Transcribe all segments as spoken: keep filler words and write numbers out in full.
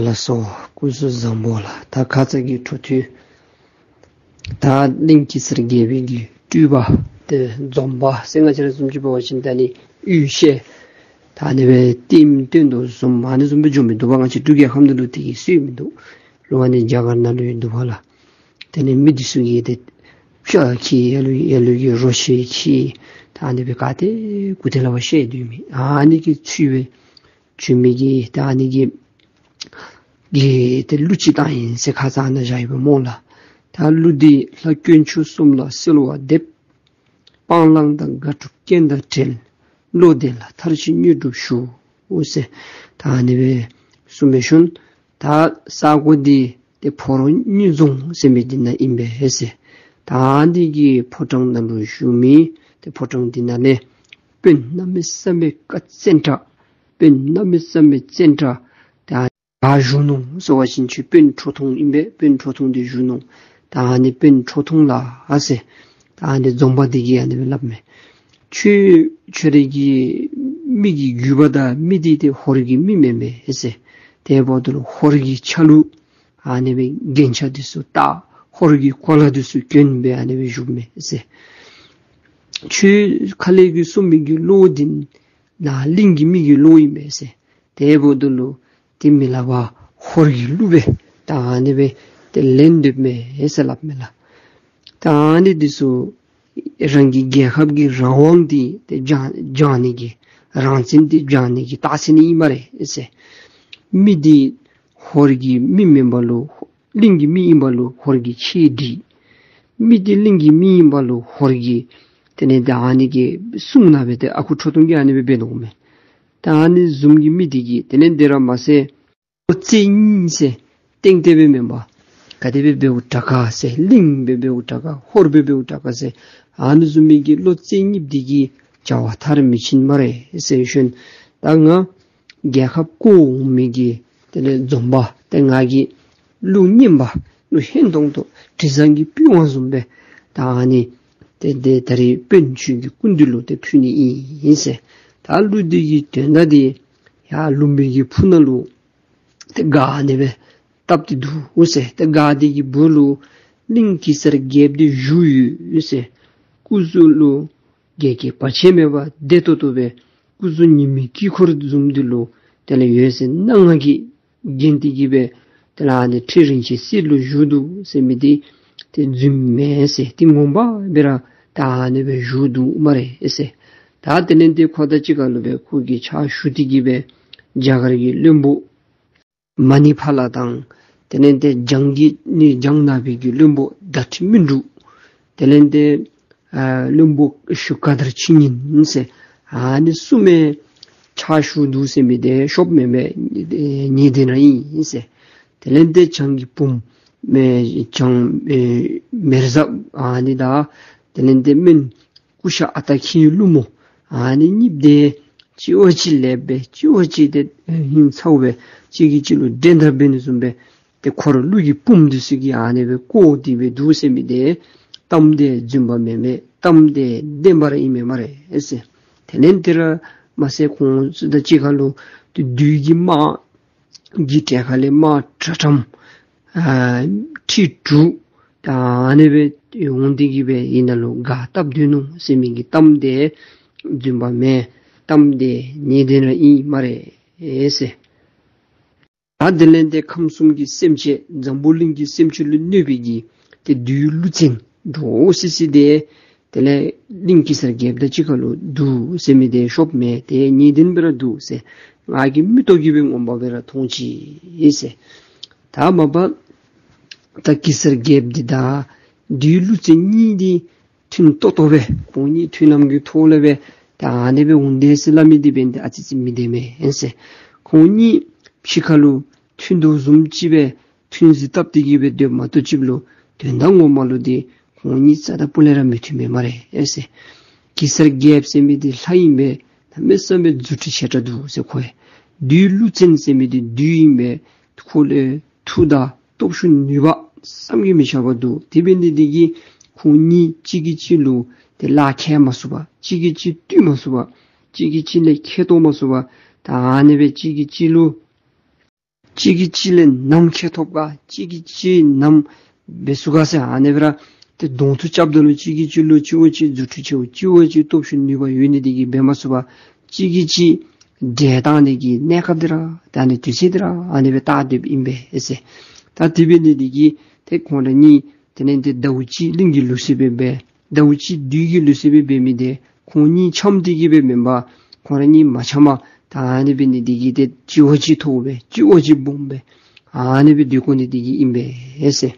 ལགས་སོ། སྐུ་གཟུགས་བཟང་པོ་ལགས། ད་ཁ་ཙ་གི་འཕྲོ་མཐུད། ད་གླིང་གེ་སར་རྒྱལ་པོའི་གི་སྤྲུལ་པ་ཏེ་འཛོམས་པ་ཟེར་ང་བཅས་ར་བཟུམ་ཅིག་འབད་བ་ཅིན་ད་ནི་ཡུལ་ཤེས། ད་ནི་སྦེ་ལྟདམོ་སྟོན་དོ་བཟུམ་ཨ་ནི་བཟུམ་སྦེ་འགྱོ་མི་འདུག་པ། ང་བཅས་འབྲུག་རྒྱལ་ཁབ་ནང་ལུ་དེ་གི་སྲོལ་མིན་འདུག། ལོག་ཨ་ནི་རྒྱ་གར་ནང་ལུ་ཡོད་འདུག་པ་ལགས། དེ་ལས་མི་འདི་ཚུ་གིས་ཏེ་ཤ་ཁྱི་ཡ་ལུ་ཡ་ལུ་གི་རོ་ཤེས་ཁྱི། ད་ནི་སྦེ་ག་ཏེ་གུ་ཏེ་ལ་བ་ཤེས་དོ་མི་ཨ་ནི་གི་ཚུལ་སྦེ་བྱོན་མི་གི་ད་ནི་གི་གི་ཏེ་གླུ་ཅིག་བཏང་ཡི་ཟེར་ཁ་ཙ་ནཱ་བཞག་ཡོདཔ་སྨོ་ལགས། ད་གླུ་འདི་ལྷ་དཀོན་མཆོག་གསུམ་ལ་གསོལ་བ་འདེབས། སྤང་བླང་དང་དགག་སྒྲུབ་རྐྱེན་དང་བྲལ། བློ་ལྡན་ལ་མཐར་ཕྱིན་དངོས་གྲུབ་ཞུ་ཟེར། ད་ནི་སྦེ་གསུངས་པའི་ཤུལ་ད་ས་གོ་འདི་ཏེ་ཕོ་བྲང་རྙིང་རྫོང་ཟེར་མི་འདི་ནང་ཨིན་པས་ཟེར། ད་འདི་གི་ཕོ་བྲང་ནང་ལུ་བཞུགས་མི་ཏེ་ཕོ་བྲང་འདི་ནང་ལས་དཔོན་གནམ་མེད་ས་མེད་བཀའ་བཙན་དྲགས། དཔོན་གནམ་མེད་ས་མེད་བཙན་དྲགས། ད་ག་བཞུགས་ནུག་ཟེར་བ་ཅིན་ཁྱོད་དཔོན་ཁྲོ་ཐུང་ཨིན་པས། དཔོན་ཁྲོ་ཐུང་འདི་བཞུགས་ནུག། ད་ནི་དཔོན་ཁྲོ་ཐུང་ལགས་ཟེར། ད་ནི་འཛོམས་པ་འདི་གིས་ཨ་ནི་སྦེ་སླབ་མས། ཁྱོད་ཁྱོད་རའི་གི་མི་གི་རྒྱུད་པ་དང་མི་འདི་ཏེ་ཧོར་གྱི་མི་མེན་པས་ཟེར། དེ་འབདཝ་ད་ལུ་ཧོར་གྱི་ཆ་ལུགས་ཨ་ནི་སྦེ་རྒྱན་ཆ་འདི་ཚུ་བཏགས། ཧོར་གྱི་གོ་ལ་འདི་ཚུ་གྱོན་སྦེ་ཨ་ནི་སྦེ་བཞུགས་མས་ཟེར། ཁྱོད་ཁ་ལས་ཀྱིས་གསུང་མི་གི་བློ་འདི་ནཱ་གླིང་གི་མི་གི་བློ་ཨིན་པས་ཟེར། དེ་འབདཝ་ད་ལུ་ཏེ་མི་ལ་བ་ཧོར་གྱི་གླུ་སྦེ་ད་ཨ་ནི་སྦེ་ཏེ་ལེན་སྡོདཔ་མས་ཟེར་སླབ་མས་ལགས། ད་ཨ་ནི་འདི་ཚུ་རང་གི་རྒྱལ་ཁབ་ཀྱི་རང་དབང་འདི་ཏེ་བྱང་བྱང་ནི་གི་རང་བཙན་འདི་བྱང་ནི་གི་རྟགས་མཚན་ཨིན་སྨ་རེ་ཟེར། མི་འདི་ཧོར་གྱི་མི་མེན་པ་ལུ་གླིང་གི་མི་ཨིན་པ་ལུ་ཧོར་གྱིས་ཁྱོད་འདྲི། མི་འདི་གླིང་གི་མི་ཨིན་པ་ལུ་ཧོར་གྱིས་དེ་ལས་ད་ཨ་ནི་གི་གསུང་ནང་སྦེ་ཏེ་ཨ་ཁུ་ཁྲོ་ཐུང་གིས་ཨ་ནི་སྦེ་འབད་ནུག་མས། ད་ཨ་ནི་བཟུམ་གྱི་མི་འདི་གིས་དེ་ལས་དེ་ར་མ་ཚད་བློ་རྩེ་གཉིས་ཟེར་ཏན་ཏན་སྦེ་མེན་པར་ག་དེ་སྦེ་འབདཝ་དྲག་ག་ཟེར། གླིང་སྦེ་འབདཝ་དྲག་ག་ཧོར་སྦེ་འབདཝ་དྲག་ག་ཟེར། ཨ་ནི་བཟུམ་མའི་གི་བློ་རྩེ་གཉིས་འདི་གིས་བྱ་བ་མཐར་མི་ཕྱིན་སྨ་རེ་ཟེར་ཞུ་ནི། ད་ང་རྒྱལ་ཁབ་བསྐོར་འོང་མི་གི་དེ་ལས་འཛོམས་པ་ཏེ་ང་གིས་གླུ་སྙན་པ་གླུ་ཧན་ཏོང་ཏོ་དྲི་བཟང་གི་པི་ཝང་བཟུམ་སྦེ་ད་ཨ་ནི་ཏེ་ཏེ་ད་རིས་དཔོན་ཁྱོད་ཀྱི་སྐུ་མདུན་ལུ་ཏེ་ཕུལ་ནི་ཨིན་ཟེར། ད་གླུ་འདི་གི་དོན་དག་འདི་ཡར་ལུང་པའི་གི་ཕུ་ནང་ལུ་ཏེ་སྒར་ཨ་ནི་སྦེ་བཏབ་སྟེ་འདུག་ཟེར། ཏེ་སྒར་འདི་གི་སྦུག་ལུ་གླིང་གེ་སར་རྒྱལཔོ་འདི་བཞུགས་ཡོད་ཟེར། སྐུ་གཟུགས་ལུ་རྒྱས་རྒྱས་བར་ཆད་མེད་པར་བདེ་ཏོག་ཏོ་སྦེ་སྐུ་གཟུགས་ཉི་མའི་དཀྱིལ་འཁོར་བཟུམ་འདི་ལུ་དེ་ལས་ཡོད་ཟེར། སྣང་བ་གིས་བརྒྱན་ཏེ་གི་སྦེ་དེ་ལས་ཨ་ནི་ཁྲི་རིན་ཆེན་གསེར་ལུ་བཞུགས་འདུག་ཟེར་མི་འདི་ཏེ་རྫུན་མེན་ཟེར། ཏེ་ངོ་མ་སྦེ་ར་ད་ཨ་ནི་སྦེ་བཞུགས་འདུག་སྨ་རེ་ཟེར། ད་དེ་ལས་ཏེ་ཁོ་དང་གཅིག་ཁར་ལུ་སྦེ་ཁོ་གི་ཕྱག་ཞུ་སྟེ་གི་སྦེ་རྒྱ་གར་གྱི་བློན་པོ་མ་ཎི་ཕ་ལ་དང་དེ་ལས་ཏེ་བྱང་གི་ནི་བྱང་ནག་པའི་གི་བློན་པོ་དྭ་ཕྲུག་སྨིན་དྲུག། དེ་ལས་ཏེ་ཨ་བློན་པོ་ཤུགས་ཀ་དར་ཆིངས་ཡིག་ཟེར། ཨ་ནི་གསུམ་མའི་ཕྱག་ཞུ་འདུག་ཟེར་མི་འདི་ཤོབ་མེན་པས། ཨེ་ངེས་བདེན་ར་ཨིན་ཟེར། དེ་ལས་ཏེ་བྱང་གི་བུམོ་མེ་བྱང་ཨེ་མེར་ཟབ་ཨ་ནི་དང་དེ་ལས་ཏེ་སྨན་ཀུ་ཤ་ཨ་སྟག་ཁྱིའི་ཀླུ་མོ་ཨ་ནི་གཉིས་འདི་གཅིག་བ་གཅིག་ལེགས་པས། གཅིག་བ་གཅིག་ཏེ་ཧིང་ཚ་བས། གཅིག་གིས་གཅིག་ལུ་འགྲན་ཟླ་འབད་ནི་བཟུམ་སྦེ་ཏེ་འཁོར་ཀླུ་གི་བུམོ་འདི་ཚུ་གིས་ཨ་ནི་སྦེ་བསྐོར་ཏེ་སྦེ་འདུག་ཟེར་མི་འདི་གཏམ་འདི་རྫུན་པ་མེན་མས། གཏམ་འདི་བདེན་པ་ར་ཨིན་མས་སྨ་རེ་ཟེར། དེ་ལས་དེ་ར་མ་ཚད་ཁོང་ཚུ་དང་གཅིག་ཁར་ལུ་ཏེ་བདུད་ཀྱི་དམག་གི་གྲལ་ཁ་ལས་དམག་དྲག་ཁྲམ་ཨ་ཁྲི་དྲུག་ད་ཨ་ནི་སྦེ་འོང་སྟེ་གི་སྦེ་ཨ་ནཱ་ལུ་སྒར་བཏབ་སྡོད་ནུག་ཟེར་མི་གི་གཏམ་འདི་རྫུན་པ་མེན། གཏམ་འདི་ངེས་བདེན་ར་ཨིན་སྨ་རེ་ཟེར། ད་དེ་ལས་ཏེ་ཁམས་གསུམ་གྱི་སེམས་ཅན་འཛམ་བུ་གླིང་གི་སེམས་ཅན་ལུ་གནོད་པའི་གི་ཏེ་བདུད་ཀླུ་བཙན་འདྲོག་སི་སི་འདི་དེ་ལས་གླིང་གེ་སར་རྒྱལཔོ་དང་གཅིག་ཁར་ལུ་འདུག་ཟེར་མི་འདི་ཤོབ་མེན། ཏེ་ངེས་བདེན་སྦེ་ར་འདུག་ཟེར། ང་གི་མིག་ཏོ་གིས་སྦེ་ངོ་མ་སྦེ་ར་མཐོང་ཅི་ཟེར། ད་མ་པ་ད་གེ་སར་རྒྱལཔོ་འདི་དང་བདུད་ཀླུ་བཙན་གཉིས་འདི་མཐུན་ཏོག་ཏོ་སྦེ་ཁོང་གཉིས་མཐུན་ལམ་གྱི་ཐོག་ལས་སྦེ་ད་ཨ་ནི་སྦེ་འོང་དེས་ཟེར་སླབ་མི་འདི་འབདན་ཏེ་ཨ་ཙི་ཅིག་མི་བདེན་མས་ཟེར། ཁོང་གཉིས་ཕྱི་ཁ་ལུ་མཐུན་དོ་བཟུམ་ཅིག་སྦེ་མཐུན་རྫས་བཏབ་སྟེ་གི་སྦེ་སྡོདཔ་མ་གཏོགས་ཅིག་ལུ་དོན་དག་ངོ་མ་ལུ་འདི་ཁོང་གཉིས་རྩ་དང་སྤུ་ལས་ར་མི་མཐུན་མས་སྨ་རེ་ཟེར། གེ་སར་རྒྱལཔོ་ཟེར་མི་འདི་ལྷ་ཨིན་པས། གནམ་མེད་ས་མེད་རྫུ་འཕྲུལ་ཆེ་དྲགས་འདུག་ཟེར། ཁོ་ཡང་བདུད་ཀླུ་བཙན་ཟེར་མི་འདི་བདུད་ཨིན་པས། ཁོ་ལུ་མཐུ་དང་སྟོབས་ཤུགས་ནུས་པ་བསམ་གྱིས་མི་ཁྱབ་པ་འདུག། དེ་འབད་ནི་འདི་གིས་ཁོང་གཉིས་གཅིག་གིས་གཅིག་ལུ་ཏེ་ལཱ་ཁག་མ་ཚུགས་པར་གཅིག་གིས་གཅིག་བཏུལ་མ་ཚུགས་པར་གཅིག་གིས་གཅིག་ལས་ཁེ་ཐོགས་མ་ཚུགས་པར་ད་ཨ་ནི་སྦེ་གཅིག་གིས་གཅིག་ལུ་ གཅིག་གིས་གཅིག་ལས་ནམ་ཁེ་ཐོབ་ག། གཅིག་གིས་གཅིག་ནམ་འབད་ཚུགས་ག་ཟེར་ཨ་ནི་སྦེ་ར་ཏེ་གདོང་ཐུག་རྐྱབ་ད་ལུ་གཅིག་གིས་གཅིག་ལུ་གཅིག་བ་གཅིག་རྫུ་འཕྲུལ་ཆེཝ་གཅིག་བ་གཅིག་སྟོབས་ཤུགས་ནུས་པ་ཡོད་ནི་དེ་གིས་འབད་མ་ཚུགས་པར་གཅིག་གིས་གཅིག་འདྲེན་གཏང་ནི་གི་གནས་སྐབས་དེ་ར་ད་ཨ་ནི་དུས་ཚོད་དེ་ར་ཨ་ནི་སྦེ་བལྟ་སྡོདཔ་ཨིན་པས་ཟེར། ད་དེ་འབད་ནི་དེ་གིས་ཏེ་ཁོང་ར་གཉིས་དེ་ལས་ཏེ་ཟླཝ་གཅིག་གླིང་གི་ལུགས་སྲོལ་སྦེ་འབད། ཟླཝ་གཅིག་བདུད་ཀྱི་ལུགས་སྲོལ་སྦེ་འབད་མི་དེ་ཁོང་གཉིས་འཆམ་སྟེ་གི་སྦེ་མེན་པར་ཁོང་ར་གཉིས་མ་འཆམ་པར་ད་ཨ་ནི་འབད་ནི་དེ་གིས་ཏེ་གཅིག་བ་གཅིག་ཐོབ་སྦེ་གཅིག་བ་གཅིག་སྦོམ་སྦེ་ཨ་ནི་སྦེ་སྡོད་དགོ་ནི་དེ་གིས་ཨིན་པས་ཟེར།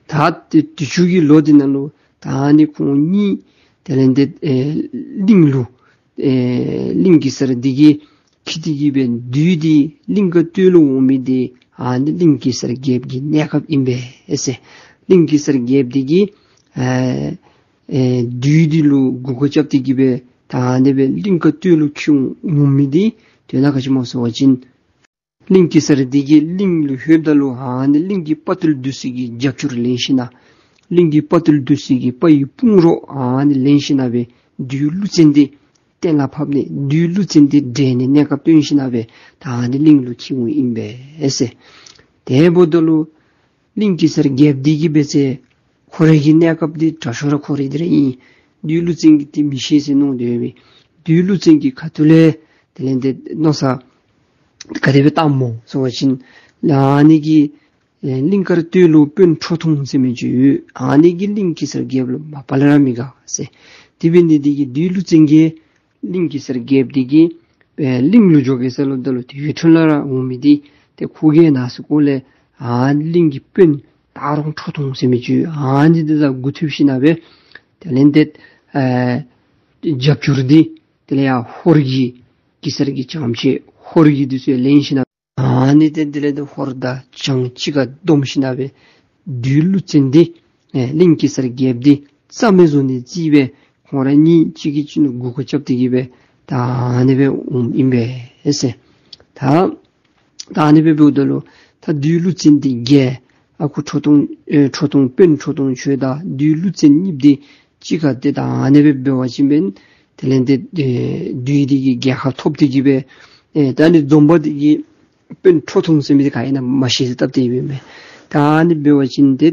ད་ཏེ་དུས་ཅི་གི་ལོ་དེ་ནང་ལུ་ད་ཨ་ནི་ཁོང་གཉིས་དེ་ལས་ཏེ་ཨེ་གླིང་ལུ་ཨེ་གླིང་གེ་སར་དེ་གིས་འཁྱིད་དེ་གི་སྦེ་བདུད་དེ་གླིང་དཀར་སྟོད་ལུ་འོང་མི་དེ་ཨ་ནི་གླིང་གེ་སར་རྒྱལཔོ་གི་གནས་སྐབས་ཨིན་པས་ཟེར། གླིང་གེ་སར་རྒྱལཔོ་དེ་གིས་ཨེ་ཨེ་བདུད་དེ་ལུ་མགུ་སྐོར་རྐྱབ་སྟེ་གི་སྦེ་ད་ཨ་ནི་སྦེ་གླིང་དཀར་སྟོད་ལུ་འཁྱིད་འོང་མི་དེ་དོན་དག་ག་ཅི་སྨོ་ཟེར་བ་ཅིན་གླིང་གེ་སར་དེ་གིས་གླིང་ལུ་ལྷོདཔ་ད་ལུ་ཨ་ནི་གླིང་གི་དཔའ་བརྟུལ་འདི་ཚུ་གིས་རྒྱབ་སྐྱོར་ལེན་ཞིན་ན་གླིང་གི་དཔའ་བརྟུལ་འདི་ཚུ་གིས་དཔའ་ཡི་དཔུང་རོགས་ཨ་ནི་ལེན་ཞིན་ན་སྦེ་བདུད་ཀླུ་བཙན་དེ་གཏན་ལ་ཕབ་ནི་བདུད་ཀླུ་བཙན་དེ་འདྲེན་ནི་གནས་སྐབས་སྟོན་ཞིན་ན་སྦེ་ད་ཨ་ནི་གླིང་ལུ་འཁྱིད་འོང་ཨིན་པས་ཟེར། དེ་འབདཝ་ད་ལུ་གླིང་གེ་སར་རྒྱལཔོ་དེ་གིས་འབད་ཚེ་ཁོ་རའི་གི་གནས་སྐབས་དེ་དྲག་ཤོས་ར་ཁོ་ར་དེ་ར་ཨིན། བདུད་ཀླུ་བཙན་གྱིས་དེ་མི་ཤེས་ཟེར་མནོ་སྡོད་པས། བདུད་ཀླུ་བཙན་གྱི་ཁ་ཐུག་ལས་དེ་ལས་ཏེ་མནོ་བསམ་ག་དེ་སྦེ་བཏངམ་སྨོ་ཟེར་བ་ཅིན་ཨ་ནི་གི་ཨེ་གླིང་དཀར་སྟོད་ལུ་དཔོན་ཁྲོ་ཐུང་ཟེར་མི་ཅིག་ཡོད། ཨ་ནི་གིས་གླིང་གེ་སར་རྒྱལཔོ་ལུ་མ་པ་ལས་ར་མི་དགའ་ཟེར། དེ་འབད་ནི་དེ་གིས་བདུད་ཀླུ་བཙན་གྱིས་གླིང་གེ་སར་རྒྱལཔོ་དེ་གིས་ཨེ་གླིང་ལུ་འགྱོ་གེ་ཟེར་ལོ་ད་ལུ་དེ་ཡུལ་ཁྲོད་ལས་ར་འོང་མི་དེ་ཏེ་ཁོ་གིས་ནཱ་ཟེར་ཁོ་ལས་ཨ་གླིང་གི་དཔོན་སྟག་རོང་ཁྲོ་ཐུང་ཟེར་མི་ཅིག་ཡོད། ཨ་ནི་དེ་དང་མགུ་མཐུད་ཞིན་ན་སྦེ་དེ་ལས་ཏེ་ཨེ་རྒྱབ་སྐྱོར་དེ་དེ་ལས་ཡར་ཧོར་གྱི་གེ་སར་གྱི་བྱམས་ཆེ་ཧོར་གྱི་དེ་ཚུ་ལེན་ཞིན་ན་ཨ་ནི་ཏེ་དེ་ལས་ཏེ་ཧོར་དང་བྱང་གཅིག་ཁར་བསྡོམས་ཞིན་ན་སྦེ་བདུད་ཀླུ་བཙན་དེ་ཨེ་གླིང་གེ་སར་རྒྱལཔོ་དེ་རྩ་མེད་བཟོ་ནི་རྩིས་སྦེ་ཁོང་ར་གཉིས་གཅིག་གིས་གཅིག་ལུ་མགུ་སྐོར་རྐྱབ་སྟེ་གི་སྦེ་ད་ཨ་ནི་སྦེ་འོངམ་ཨིན་པས་ཟེར། ད་ད་ཨ་ནི་སྦེ་འབདཝ་ད་ལུ་ད་བདུད་ཀླུ་བཙན་དེ་གིས་ཨ་ཁུ་ཁྲོ་ཐུང་ཨེ་ཁྲོ་ཐུང་དཔོན་ཁྲོ་ཐུང་ཁྱོད་དང་བདུད་ཀླུ་བཙན་གཉིསཔོ་དེ་གཅིག་ཁར་ཏེ་ད་ཨ་ནི་སྦེ་འབད་བ་ཅིན་འབདན་དེ་ལས་ཏེ་ཨེ་བདུད་དེ་གིས་རྒྱལ་ཁ་ཐོབ་སྟེ་གི་སྦེ་ཨེ་ད་ནི་འཛོམས་པ་དེ་གིས་དཔོན་ཁྲོ་ཐུང་ཟེར་མི་དེ་ག་ཨིན་ན་མ་ཤེས་ཟེར་བཏབ་སྟེ་ཡོདཔ་མས། ད་ཨ་ནི་འབད་བ་ཅིན་ཏེ་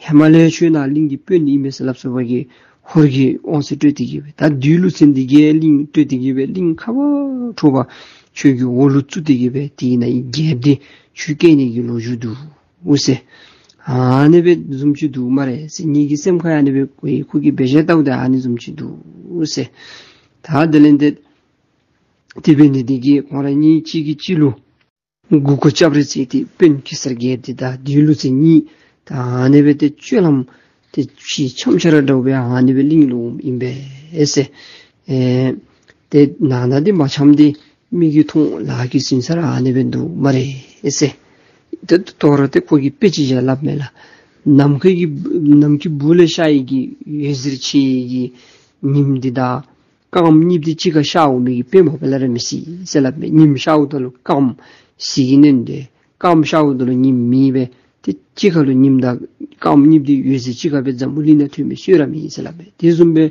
ཧེ་མ་ལས་ཁྱོད་ནཱ་གླིང་གི་དཔོན་ཨིན་མས་ཟེར་སླབ་སོང་བ་གི་ཧོར་གྱི་དབང་ཚད་སྤྲོད་དེ་གི་སྦེ་ད་བདུད་ཀླུ་བཙན་དེ་གིས་གླིང་སྤྲོད་དེ་གི་སྦེ་གླིང་ཁ་བ་ཁྲོ་བ་ཁྱོད་ཀྱི་འོག་ལུ་བཙུགས་ཏེ་གི་སྦེ་དེ་ནང་གི་རྒྱལཔོ་དེ་ཁྱོད་བཀལ་ནི་གི་ལོ་རྒྱུས་འདུག་ཟེར། ཨ་ནི་སྦེ་བཟུམ་ཅིག་འདུག་སྨ་རེ་ཟེར། ངེ་གི་སེམས་ཁར་ཡང་ཨ་ནི་སྦེ་ཁོ་གི་ཁོ་གིས་འབད་བཞག་བལྟཝ་ད་ཨ་ནི་བཟུམ་ཅིག་འདུག་ཟེར། ད་དེ་ལས་ཏེ་དེ་འབད་ནི་དེ་གིས་ཁོང་ར་གཉིས་གཅིག་གིས་གཅིག་ལུ་མགུ་སྐོར་རྐྱབ་རེ་བྱས་ཏེ་དཔོན་གེ་སར་རྒྱལཔོ་དེ་དང་བདུད་ཀླུ་བཙན་གཉིས་ད་ཨ་ནི་སྦེ་ཏེ་སྤྱོད་ལམ་དེ་ཕྱི་འཆམ་ཆ་ར་འདྲཝ་སྦེ་ཨ་ནི་སྦེ་གླིང་ལུ་འོངམ་ཨིན་པས་ཟེར། ཨེ་ཏེ་ནང་ན་དེ་མ་འཆམ་དེ་མིག་གིས་མཐོང་ལག་གིས་ཟིན་ས་ར་ཨ་ནི་སྦེ་འདུག་སྨ་རེ་ཟེར། ཏེ་དོ་རུང་ཏེ་ཁོ་གིས་དཔེ་ཅིག་བཞག་སླབ་མས་ལགས། ནམ་མཁའི་གི་ནམ་མཁའི་སྦུག་ལས་ཤར་ཡི་གི་འོད་ཟེར་ཆེ་ཡི་གི་ཉིམ་དེ་དང་སྐརམ་གཉིསཔོ་དེ་གཅིག་ཁར་ཤར་འོང་མི་གི་དཔེ་མ་པ་ལས་ར་མི་སྲིད་ཟེར་སླབ་མས། ཉིམ་ཤརཝ་ད་ལུ་སྐརམ་ཟིལ་གྱིས་མནན་ཏེ་སྐརམ་ཤརཝ་ད་ལུ་ཉིམ་མེད་པས། ཏེ་གཅིག་ཁར་ལུ་ཉིམ་དང་སྐརམ་གཉིསཔོ་དེ་འོད་ཟེར་གཅིག་ཁར་སྦེ་འཛམ་བུ་གླིང་ནང་ཐོན་མི་སྲོལ་ར་མེད་ཟེར་སླབ་མས། དེ་བཟུམ་སྦེ་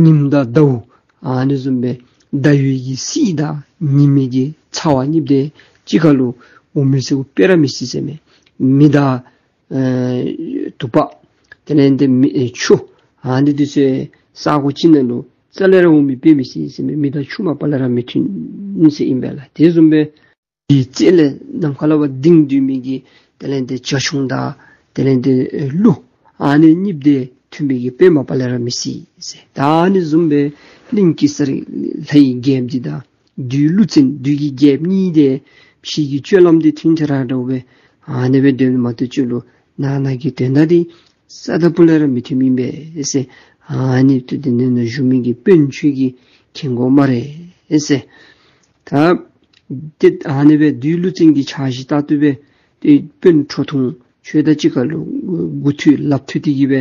ཉིམ་དང་ཟླཝ་ཨ་ནི་བཟུམ་སྦེ་ཟླ་འོད་ཀྱི་བསིལ་དང་ཉི་མའི་གི་ཚ་བ་གཉིསཔོ་དེ་གཅིག་ཁར་ལུ་འོང་མི་ཟེར་དཔེ་ར་མི་སྲིད་ཟེར་མས། མེ་དང་ཨེ་དུ་པ་དེ་ལས་ཏེ་མེ་ཨེ་ཆུ་ཨ་ནི་དེ་ཚུ་ས་གོ་ཅིག་ནང་ལུ་རྩ་ལས་ར་འོང་མི་དཔེ་མི་སྲིད་ཟེར་མས། མེ་དང་ཆུ་མ་པ་ལས་ར་མི་མཐུན་ཟེར་ཨིན་པས་ལགས། དེ་བཟུམ་སྦེ་དེའི་རྩེ་ལས་ནམ་མཁའ་ལས་ཕར་ལྡིང་སྡོད་མི་གི་དེ་ལས་ཏེ་བྱ་ཁྱུང་དང་དེ་ལས་ཏེ་ཨེ་ཀླུ་ཨ་ནི་གཉིསཔོ་དེ་མཐུན་པའི་གི་དཔེ་མ་པ་ལས་ར་མི་སྲིད་ཟེར། ད་ཨ་ནི་བཟུམ་སྦེ་གླིང་གེ་སར་ལྷའི་རྒྱལཔོ་དེ་དང་བདུད་ཀླུ་བཙན་བདུད་ཀྱི་རྒྱལཔོ་གཉིས་དེ་ཕྱི་གི་སྤྱོད་ལམ་དེ་མཐུན་ཆ་ར་འདྲཝ་སྦེ་ཨ་ནི་སྦེ་སྡོད་མི་མ་གཏོགས་ཅིག་ལུ་ནང་ན་གི་དོན་དག་དེ་རྩ་དང་སྤུ་ལས་ར་མི་མཐུནམ་ཨིན་པས་ཟེར། ཨ་ནི་ཏེ་དེ་ནང་ན་བཞུགས་མི་གི་དཔོན་ཁྱོད་ཀྱིས་མཁྱེན་དགོ་སྨ་རེ་ཟེར། ད་ཏེ་ཨ་ནི་སྦེ་བདུད་ཀླུ་བཙན་གྱི་ཕྱག་བཞེས་ལྟར་དུ་སྦེ་ཏེ་དཔོན་ཁྲོ་ཐུང་ཁྱོད་དང་གཅིག་ཁར་ལུ་མགུ་མཐུད་ལགཔ་མཐུད་དེ་གི་སྦེ་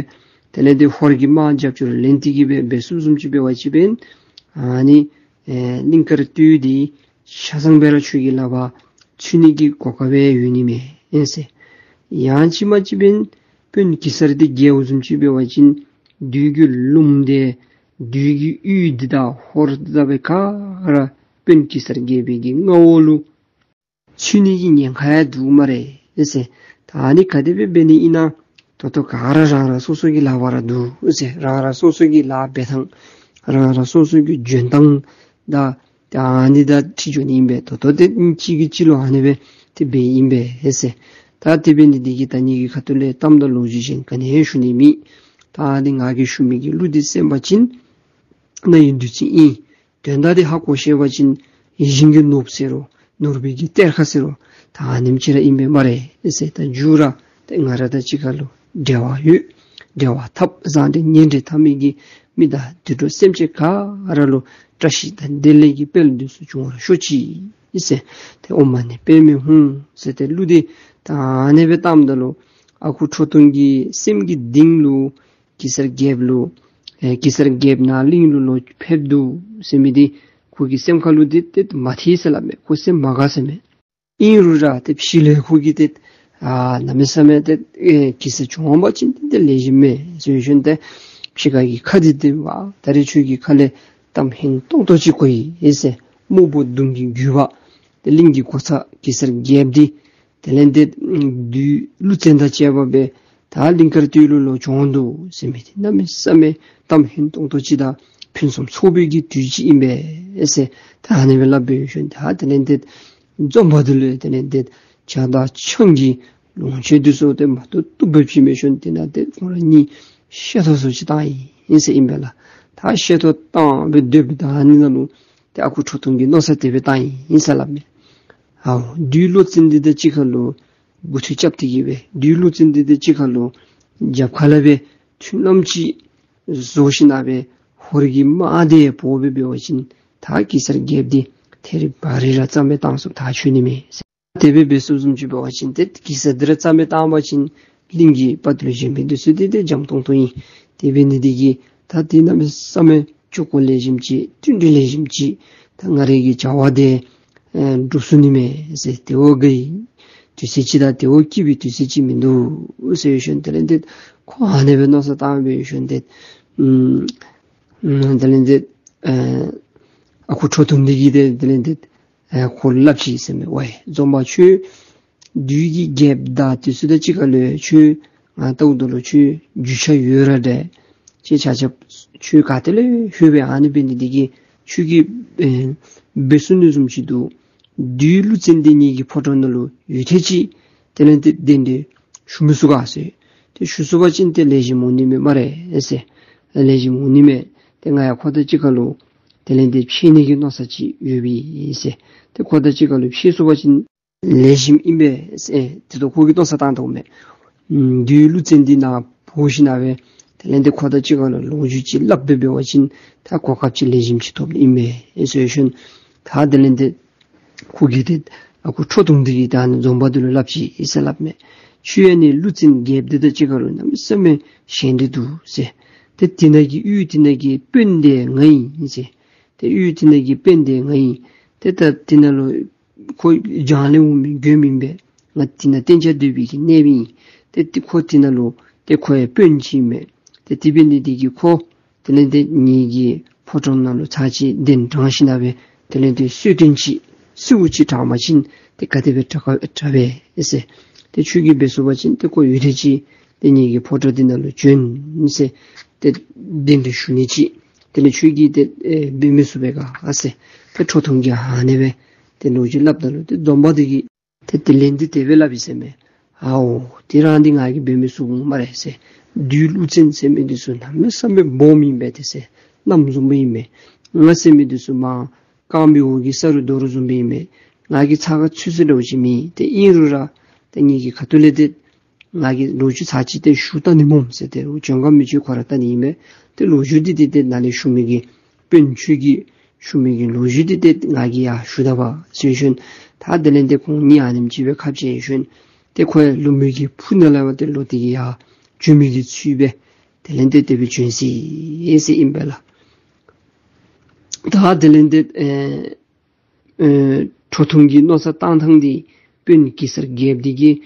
དེ་ལས་ཏེ་ཧོར་གྱི་དམག་རྒྱབ་སྐྱོར་ལེན་ཏེ་གི་སྦེ་འབད་ཚུགསཔ་བཟུམ་ཅིག་འབད་བ་ཅིན་འབདན་ཨ་ནི་ཨེ་གླིང་དཀར་སྟོད་དེ་ཆ་ཚང་སྦེ་ར་ཁྱོད་ཀྱི་ལག་པར་ཚུད་ནི་གི་གོ་སྐབས་སྦེ་ཡོད་ནི་མས་ཨིན་ཟེར། ཡང་ཅིན་མ་ཅིག་འབདན་དཔོན་གེ་སར་དེ་རྒྱལཝ་བཟུམ་ཅིག་འབད་བ་ཅིན་བདུད་ཀྱི་ལུངམ་དེ་བདུད་ཀྱི་ཡུལ་དེ་དང་ཧོར་དེ་དག་སྦེ་ག་ར་དཔོན་གེ་སར་རྒྱལ་པོའི་གི་མངའ་འོག་ལུ་ ཚུད་ནི་གི་ཉེན་ཁ་ཡང་འདུག་སྨ་རེ་ཟེར། ད་ཨ་ནི་ག་དེ་སྦེ་འབད་ནི་ཨིན་ན་ད་ལྟོ་ག་ར་རང་རང་སོ་སོ་གི་ལག་པར་འདུག་ཟེར། རང་རང་སོ་སོ་གི་ལཱ་འབད་ཐངས་རང་རང་སོ་སོ་གི་འཇོན་ཐངས་དང་ད་ཨ་ནི་དང་འཁྲིལ་འགྱོ་ནི་ཨིན་པས། ད་ལྟོ་ཏེ་གཅིག་གིས་གཅིག་ལུ་ཨ་ནི་སྦེ་ཏེ་འབདཝ་ཨིན་པས་ཟེར། ད་དེ་འབད་ནི་འདི་གིས་ད་ངེ་གི་ཁ་ཐུག་ལས་གཏམ་དང་ལོ་རྒྱུས་གཞན་ག་ནི་ཡང་ཞུ་ནི་མེད། ད་ཨ་ནི་ང་གིས་ཞུ་མི་གི་གླུ་འདི་གསན་པ་ཅིན་རྣ་ཡི་བདུད་རྩི་ཨིན། དོན་དག་འདི་ཧ་གོ་ཤེས་པ་ཅིན་ཡིད་བཞིན་གྱི་ནོར་བུ་ཟེར་རུང་ནོར་བུའི་གི་གཏེར་ཁ་ཟེར་རུང་ད་ཨ་ནེམ་ཅིག་ར་ཨིན་པས་སྨ་རེ་ཟེར། ད་མཇུག་ར་ཏེ་ང་ར་དང་གཅིག་ཁར་ལུ་འབྲེལ་བ་ཡོད། འབྲེལ་བ་འཐབ་བཟང་འབྲེལ་ཉེ་འབྲེལ་འཐབ་མི་གི་མི་དང་དུད་འགྲོ་སེམས་ཅན་ག་ར་ལུ་བཀྲ་ཤིས་དང་བདེ་ལེགས་ཀྱི་དཔལ་འདི་ཚུ་འབྱུང་བར་ཤོག་ཅིག་ཟེར། ཏེ་ཨོཾ་མ་ཎི་པདྨེ་ཧཱུྃ་ཟེར་ཏེ་གླུ་འདི་ད་ཨ་ནེ་སྦེ་བཏངམ་ད་ལུ་ཨ་ཁུ་ཁྲོ་ཐུང་གི་སེམས་ཀྱི་གཏིང་ལུ་གེ་སར་རྒྱལཔོ་ལུ་ཨེ་གེ་སར་རྒྱལཔོ་ནཱ་གླིང་ལུ་ལོག་ཕེབས་འདུག་ཟེར་མི་འདི་ཁོ་གི་སེམས་ཁ་ལུ་འདི་ཏེ་མ་ཐིག་ཟེར་སླབ་མས། ཁོ་སེམས་མ་དགའ་ཟེར་མས། ཨིན་རུང་ར་ཏེ་ཕྱི་ལས་ཁོ་གིས་ཏེ་ཨ་གནམ་མེད་ས་མེད་ཏེ་ཨེ་གེ་སར་བྱོན་པ་ཅིན་ཏེ་ཏེ་ལེགས་ཤོམ་མས་ཟེར་ཞིནམ་ཏེ་ཕྱི་ཁ་གི་ཁ་འདི་ཏེ་བ་ད་རེས་ཁྱོད་ཀྱི་ཁ་ལས་གཏམ་སྙན་ཏོང་ཏོ་ཅིག་གོ་ཡི་ཟེར། སྨུག་པོ་གདོང་གི་རྒྱུད་པ་ཏེ་གླིང་གི་གོ་ཆ་གེ་སར་རྒྱལཔོ་འདི་དེ་ལས་ཏེ་བདུད་ཀླུ་བཙན་དང་བཅས་པ་སྦེ་ད་གླིང་དཀར་སྟོད་ལུ་ལོག་བྱོན་འདུག་ཟེར་མི་འདི་གནམ་མེད་ས་མེད་གཏམ་སྙན་ཏོང་ཏོ་ཅིག་དང་ཕུན་སུམ་ཚོགས་པའི་གི་དུས་ཅིག་ཨིན་པས་ཟེར། ད་ཨ་ནི་སྦེ་སླབ་སྦེ་ཞིནམ་ད་དེ་ལས་ཏེ་འཛོམས་པ་འདི་ལུ་དེ་ལས་ཏེ་ཇ་དང་ཆང་གི་ལོངས་སྤྱོད་འདི་ཚུ་ཏེ་མ་ཏོག་ཏོ་འབག་ཅི་མས་ཞིནམ་དེ་ནང་ཏེ་ཁོང་ར་གཉིས་བཤད་ཐོ་ཚུ་ཅིག་བཏང་ཡི་ཟེར་ཨིན་པས་ལགས། ད་བཤད་ཐོ་བཏང་སྦེ་སྡོད་པའི་ད་ཨ་ནི་ནང་ལུ་ཏེ་ཨ་ཁུ་ཁྲོ་ཐུང་གིས་མནོ་བསམ་དེ་སྦེ་བཏང་ཡི་ཟེར་སླབ་མས། ཨའོ་བདུད་ཀླུ་བཙན་འདི་དང་གཅིག་ཁར་ལུ་མགུ་འཐོམས་རྐྱབ་སྟེ་གི་སྦེ་བདུད་ཀླུ་བཙན་འདི་དང་གཅིག་ཁར་ལུ་རྒྱབ་ཁ་ལས་སྦེ་མཐུན་ལམ་ཅིག་བཟོ་ཞིནམ་སྦེ་ཧོར་གྱི་དམག་སྡེ་འབོ་སྦེ་འབད་བ་ཅིན་ད་གེ་སར་རྒྱལཔོ་འདི་ཐད་རི་བ་རི་ར་རྩ་མེད་བཏང་ཚུགས་ད་ཆོད་ནི་མས། དེ་སྦེ་འབད་ཚུགསཔ་བཟུམ་ཅིག་འབད་བ་ཅིན་ཏེ་གེ་སར་འདི་ར་རྩ་མེད་བཏང་པ་ཅིན་གླིང་གི་དཔའ་རྟུལ་གཞན་མི་འདི་ཚུ་ཏེ་ཏེ་འཇམ་ཏོང་ཏོ་ཨིན། དེ་འབད་ནི་འདི་གིས་ད་འདི་གནམ་མེད་ས་མེད་ཆོ་ག་ལེགས་ཤོམ་ཅིག་བསྟུན་གྲོས་ལེགས་ཤོམ་ཅིག་ད་ང་རའི་གི་བྱ་བ་འདི་ཨེ་འགྲུབ་ཚུགས་ནི་མས་ཟེར། དེ་བ་གི་དུས་ཚོད་ཅིག་དང་དེ་བ་སྐྱིད་པའི་དུས་ཚོད་ཅིག་མིན་འདུག་ཟེར་ཞིནམ་དེ་ལས་ཏེ་ཁོ་ཨ་ནེ་སྦེ་མནོ་བསམ་བཏང་སྦེ་ཞིནམ་ཏེ་ཨམ་དེ་ལས་ཏེ་ཨེ་ཨ་ཁུ་ཁྲོ་ཐུང་འདི་གིས་ཏེ་དེ་ལས་ཏེ་ཨེ་ཁོ་ལུ་སླབ་ཅི་ཟེར་མས། ཝའེ་འཛོམས་པ་ཁྱོད་བདུད་ཀྱི་རྒྱལཔོ་དང་དེ་ཚུ་དང་གཅིག་ཁར་ལུ་ཁྱོད་ང་ལྟཝ་ད་ལུ་ཁྱོད་རྒྱུས་ཆ་ཡོད་ར་འདྲ། ཁྱོད་ཆ་ཁྱབ་ཁྱོད་ག་ཏེ་ལས་ལྷོད་པས། ཨ་ནི་འབད་ནི་འདི་གིས་ཁྱོད་ཀྱིས་ཨེ་འབད་ཚུགས་ནི་བཟུམ་ཅིག་འདུག། བདུད་ཀླུ་བཙན་འདི་ངེ་གི་ཕོ་བྲང་ནང་ལུ་ཡུད་ཐེངས་ཅིག་དེ་ལས་ཏེ་གདན་འདྲེན་ཞུ་མི་ཚུགས་ག་ཟེར། ཏེ་ཞུ་ཚུགས་པ་ཅིན་ཏེ་ལེགས་ཤོམ་འོང་ནི་མས་སྨ་རེ་ཟེར། ལེགས་ཤོམ་འོང་ནི་མས། ཏེ་ང་ཡང་ཁོ་དང་གཅིག་ཁར་ལུ་དེ་ལས་ཏེ་ཕྱད་ནི་གི་མནོ་བསམ་ཅིག་ཡོད་པས་ཟེར། ཏེ་ཁོ་དང་གཅིག་ཁར་ལུ་ཕྱད་ཚུགས་པ་ཅིན་ལེགས་ཤོམ་ཨིན་པས་ཟེར་དེ་ལྟོ་ཁོ་གིས་མནོ་བསམ་བཏང་དོ་མས། ཨམ་བདུད་ཀླུ་བཙན་འདི་ནཱ་འབོ་ཞིནམ་སྦེ་དེ་ལས་ཏེ་ཁོ་དང་གཅིག་ཁར་ལུ་ལོ་རྒྱུས་ཅིག་སླབ་སྦེ་འབད་བ་ཅིན་ད་གོ་སྐབས་ཅིག་ལེགས་ཤོམ་ཅིག་ཐོབ་ནི་ཨིན་མས་ཟེར་ཞིནམ་ད་དེ་ལས་ཏེ་ཁོ་གིས་ཏེ་ཨ་ཁུ་ཁྲོ་ཐུང་འདི་གིས་ད་ཨ་ནི་འཛོམས་པ་འདི་ལུ་སླབ་ཅི་ཟེར་སླབ་མས། ཁྱོད་ཨ་ནི་ཀླུ་བཙན་རྒྱལཔོ་འདི་དང་གཅིག་ཁར་ལུ་གནམ་མེད་ས་མེད་ཞེ་འགྲས་འདུག་ཟེར། ཏེ་དེ་ནང་གི་ཡུལ་དེ་ནང་གི་དཔོན་དེ་ང་ཨིན་ཟེར། ཏེ་ཡུལ་དེ་ནང་གི་དཔོན་དེ་ང་ཨིན། ཏེ་ད་དེ་ནང་ལུ་ཁོ་རྒྱང་ལས་འོང་མི་མགྱོནམ་ཨིན་པས། ང་དེ་ནང་གཏན་འཇགས་སྡོད་པའི་གི་གནསཔོ་ཨིན། ཏེ་ཏེ་ཁོ་དེ་ནང་ལུ་ཏེ་ཁོ་ཡང་དཔོན་ཅིག་ཨིན་མས། ཏེ་དེ་འབད་ནི་འདི་གིས་ཁོ་དེ་ལས་ཏེ་ངེ་གི་ཕོ་བྲང་ནང་ལུ་ཚར་གཅིག་གདན་དྲངས་ཞིནམ་སྦེ་དེ་ལས་ཏེ་གསོལ་སྟོན་ཅིག་གསོལཝ་ཅིག་དྲང་པ་ཅིན་ཏེ་ག་དེ་སྦེ་དྲག་དྲག་པས་ཟེར། ཏེ་ཁྱོད་ཀྱིས་འབད་ཚུགས་པ་ཅིན་ཏེ་ཁོ་ཡུད་ཐེངས་ཅིག་ཏེ་ངེ་གི་ཕོ་བྲང་འདི་ནང་ལུ་བྱོན་ཟེར་ཏེ་གདན་འདྲེན་ཞུ་ནི་ཅིག་དེ་ལས་ཁྱོད་ཀྱིས་ཏེ་ཨེ་འབད་མི་ཚུགས་པས་ག་ཟེར། ཏེ་ཁྲོ་ཐུང་གིས་ཨ་ནེ་སྦེ་ཏེ་ལོ་རྒྱུས་སླབ་ད་ལུ་ཏེ་འཛོམས་པ་འདི་གིས་ཏེ་དེ་ལས་ཏེ་དེ་སྦེ་སླབ་ཡི་ཟེར་མས། ཨའོ་དེ་ར་འདི་ང་གིས་འབད་མི་ཚུགས་འོང་སྨ་རེ་ཟེར། བདུད་ཀླུ་བཙན་ཟེར་མི་འདི་ཚུ་གནམ་མེད་ས་མེད་སྦོམ་ཨིན་པས་ཏེ་ཟེར། གནམ་བཟུམ་སྦེ་ཨིན་མས། ང་ཟེར་མི་འདི་ཚུ་མར་རྐངམ་གི་འོག་གི་ས་རུ་རྡོ་རུ་བཟུམ་སྦེ་ཨིན་མས། ང་གིས་ཚ་ཁ་ཚུད་ཚུད་འདྲཝ་ཅིག་མེད། ཏེ་ཨིན་རུང་ར་ཏེ་ངེ་གི་ཁ་ཐུག་ལས་ཏེ་ང་གིས་ལོ་རྒྱུས་ཚར་གཅིག་ཏེ་ཞུ་བལྟ་ནི་སྨོ་ཟེར། ཏེ་འོ་བྱོན་ག་མི་བྱོན་ཁོ་ར་བལྟ་ནི་ཨིན་མས། ཏེ་ལོ་རྒྱུས་འདི་ཏེ་ཏེ་ནཱ་ལས་ཞུ་མི་གི་དཔོན་ཁྱོད་ཀྱིས་ཞུ་མི་གི་ལོ་རྒྱུས་འདི་ཏེ་ང་གིས་ཡར་ཞུ་ད་པ་ཟེར་ཞིནམ་ད་དེ་ལས་ཏེ་ཁོང་གཉིས་ཨ་ནེམ་ཅིག་སྦེ་ཁ་འཕྱལ་ཞིནམ་ཏེ་ཁོ་ཡང་ལུ་མོ་གི་ཕུ་ནང་ལས་ཏེ་ལོག་སྟེ་གི་ཡར་བྱོན་མི་གི་ཚུལ་སྦེ་དེ་ལས་ཏེ་དེ་སྦེ་བྱོན་ཅི་ཟེར་ཨིན་པས་ལགས། ད་དེ་ལས་ཏེ་ཨེ་ཨེ་ཁྲོ་ཐུང་གིས་མནོ་བསམ་བཏང་ཐངས་འདི་དཔོན་གེ་སར་རྒྱལཔོ་འདི་གིས་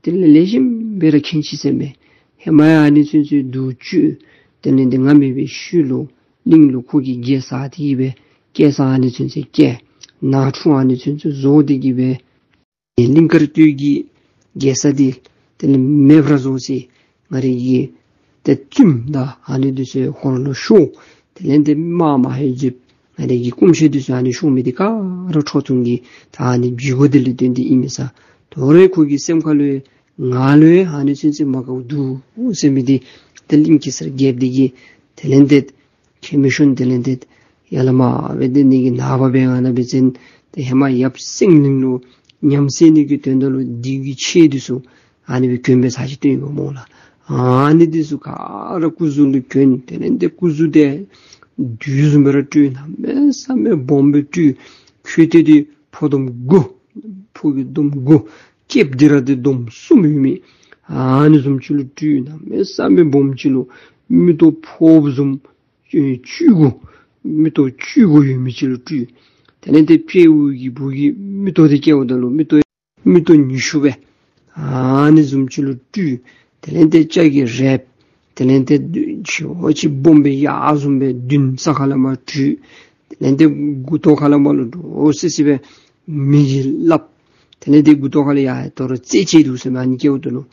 དེ་ལས་ལེགས་ཤོམ་སྦེ་ར་མཁྱེན་ཅི་ཟེར་མས། ཧེ་མ་ཡང་ཨ་ནི་ཚུན་ཚོད་སྡུག་སྤྱོད་དེ་ལས་ཏེ་ང་མེད་པའི་ཤུལ་ལུ་གླིང་ལུ་ཁོ་གིས་རྒྱལ་ས་དེ་གི་སྦེ་སྐལ་བཟང་ཨ་ནི་ཚུན་ཚོད་བསྐྱལ། ནང་འཁྲུག་ཨ་ནི་ཚུན་ཚོད་བཟོ་དེ་གི་སྦེ་ གླིང་དཀར་སྟོད་ཀྱི་རྒྱལ་ས་འདི་དེ་ལས་མེདཔ་ར་བཟོ་ཅི། ང་རའི་གི་ཏེ་བཙུནམོ་དང་ཨ་ནི་འདི་ཚུ་ཧོར་ལུ་ཤོར། དེ་ལས་ཏེ་དམག་མ་ཧེ་འཛོལཝ་ང་རའི་གི་སྐུ་མཆེད་འདི་ཚུ་ཨ་ནི་ཤོར་མི་འདི་ག་ར་ཁྲོ་ཐུང་གི་ད་ཨ་ནི་བྱུས་སྒོ་འདི་ལས་བརྟེན་ཏེ་ཨིན་མས་ས། དོ་རུང་ཁོ་གི་སེམས་ཁ་ལུ་ང་ལུ་ཨ་ནི་ཚུན་ཚོད་མ་དགའཝ་འདུག་ཟེར་མི་འདི་ཏེ་གླིང་གེ་སར་རྒྱལཔོ་འདི་གིས་དེ་ལས་ཏེ་ཁྱད་མེད་ཤོང་དེ་ལས་ཏེ་ཡར་ལས་མར་སྦེ་ཏེ་ནི་གི་ནངས་པ་སྦེ་ང་ནཱ་འབད་བ་ཅིན་ཏེ་ཧེ་མ་ཡབ་སེང་བློན་ལུ་ཉམས་སད་ནི་གི་དོན་དག་ལུ་བདུད་ཀྱི་ཆས་འདི་ཚུ་ཨ་ནི་སྦེ་གྱོན་སྦེ་ཚར་ཅིག་སྟོན་ཡོདཔ་སྨོ་ལགས། ཨ་ནི་འདི་ཚུ་ག་ར་སྐུ་གཟུགས་ལུ་གྱོན། དེ་ལས་ཏེ་སྐུ་གཟུགས་འདི་བདུད་བཟུམ་སྦེ་ར་སྤྲུལ། གནམ་མེད་ས་མེད་སྦོམ་སྦེ་སྤྲུལ། ཁོ་ཏེ་འདི་ཕོ་དོམ་དགུ། ཕོ་གི་དོམ་དགུ། སྐེདཔ་འདི་ར་ཏེ་དོམ་གསུམ་ཡོད་མི་ཨ་ནི་བཟུམ་ཅིག་ལུ་སྤྲུལ། གནམ་མེད་ས་མེད་སྦོམ་ཅིག་ལུ་མིག་ཏོ་ཕོརཔ་བཟུམ་ཨེ་བཅུ་དགུ། མིག་ཏོ་བཅུ་དགུ་ཡོད་མི་ཅིག་ལུ་སྤྲུལ། དེ་ལས་ཏེ་དཔྱལཝ་གི་བུ་གི་མིག་ཏོ་འདི་བཀལཝ་ད་ལུ་མིག་ཏོ་མིག་ཏོ་ཉི་ཤུ་སྦེ་ཨ་ནི་བཟུམ་ཅིག་ལུ་སྤྲུལ། དེ་ལས་ཏེ་སྐྱ་གི་རལཔ། དེ་ལས་ཏེ་ཤོག་ཅིག་སྦོམ་སྦེ་གཡག་བཟུམ་སྦེ་མདུན་ས་ཁ་ལས་མར་བྲུས། དེ་ལས་ཏེ་མགུ་ཏོ་ཁ་ལས་མར་ལུ་འདྲོག་སི་སི་སྦེ་མི་གི་ལགཔ། དེ་ལས་ཏེ་མགུ་ཏོ་ཁ་ལས་ཡར་དོ་རུང་རྩེ་ཅིག་འདུག་ཟེར་མས་ཨ་ནི་བཀལཝ་ད་ལུ།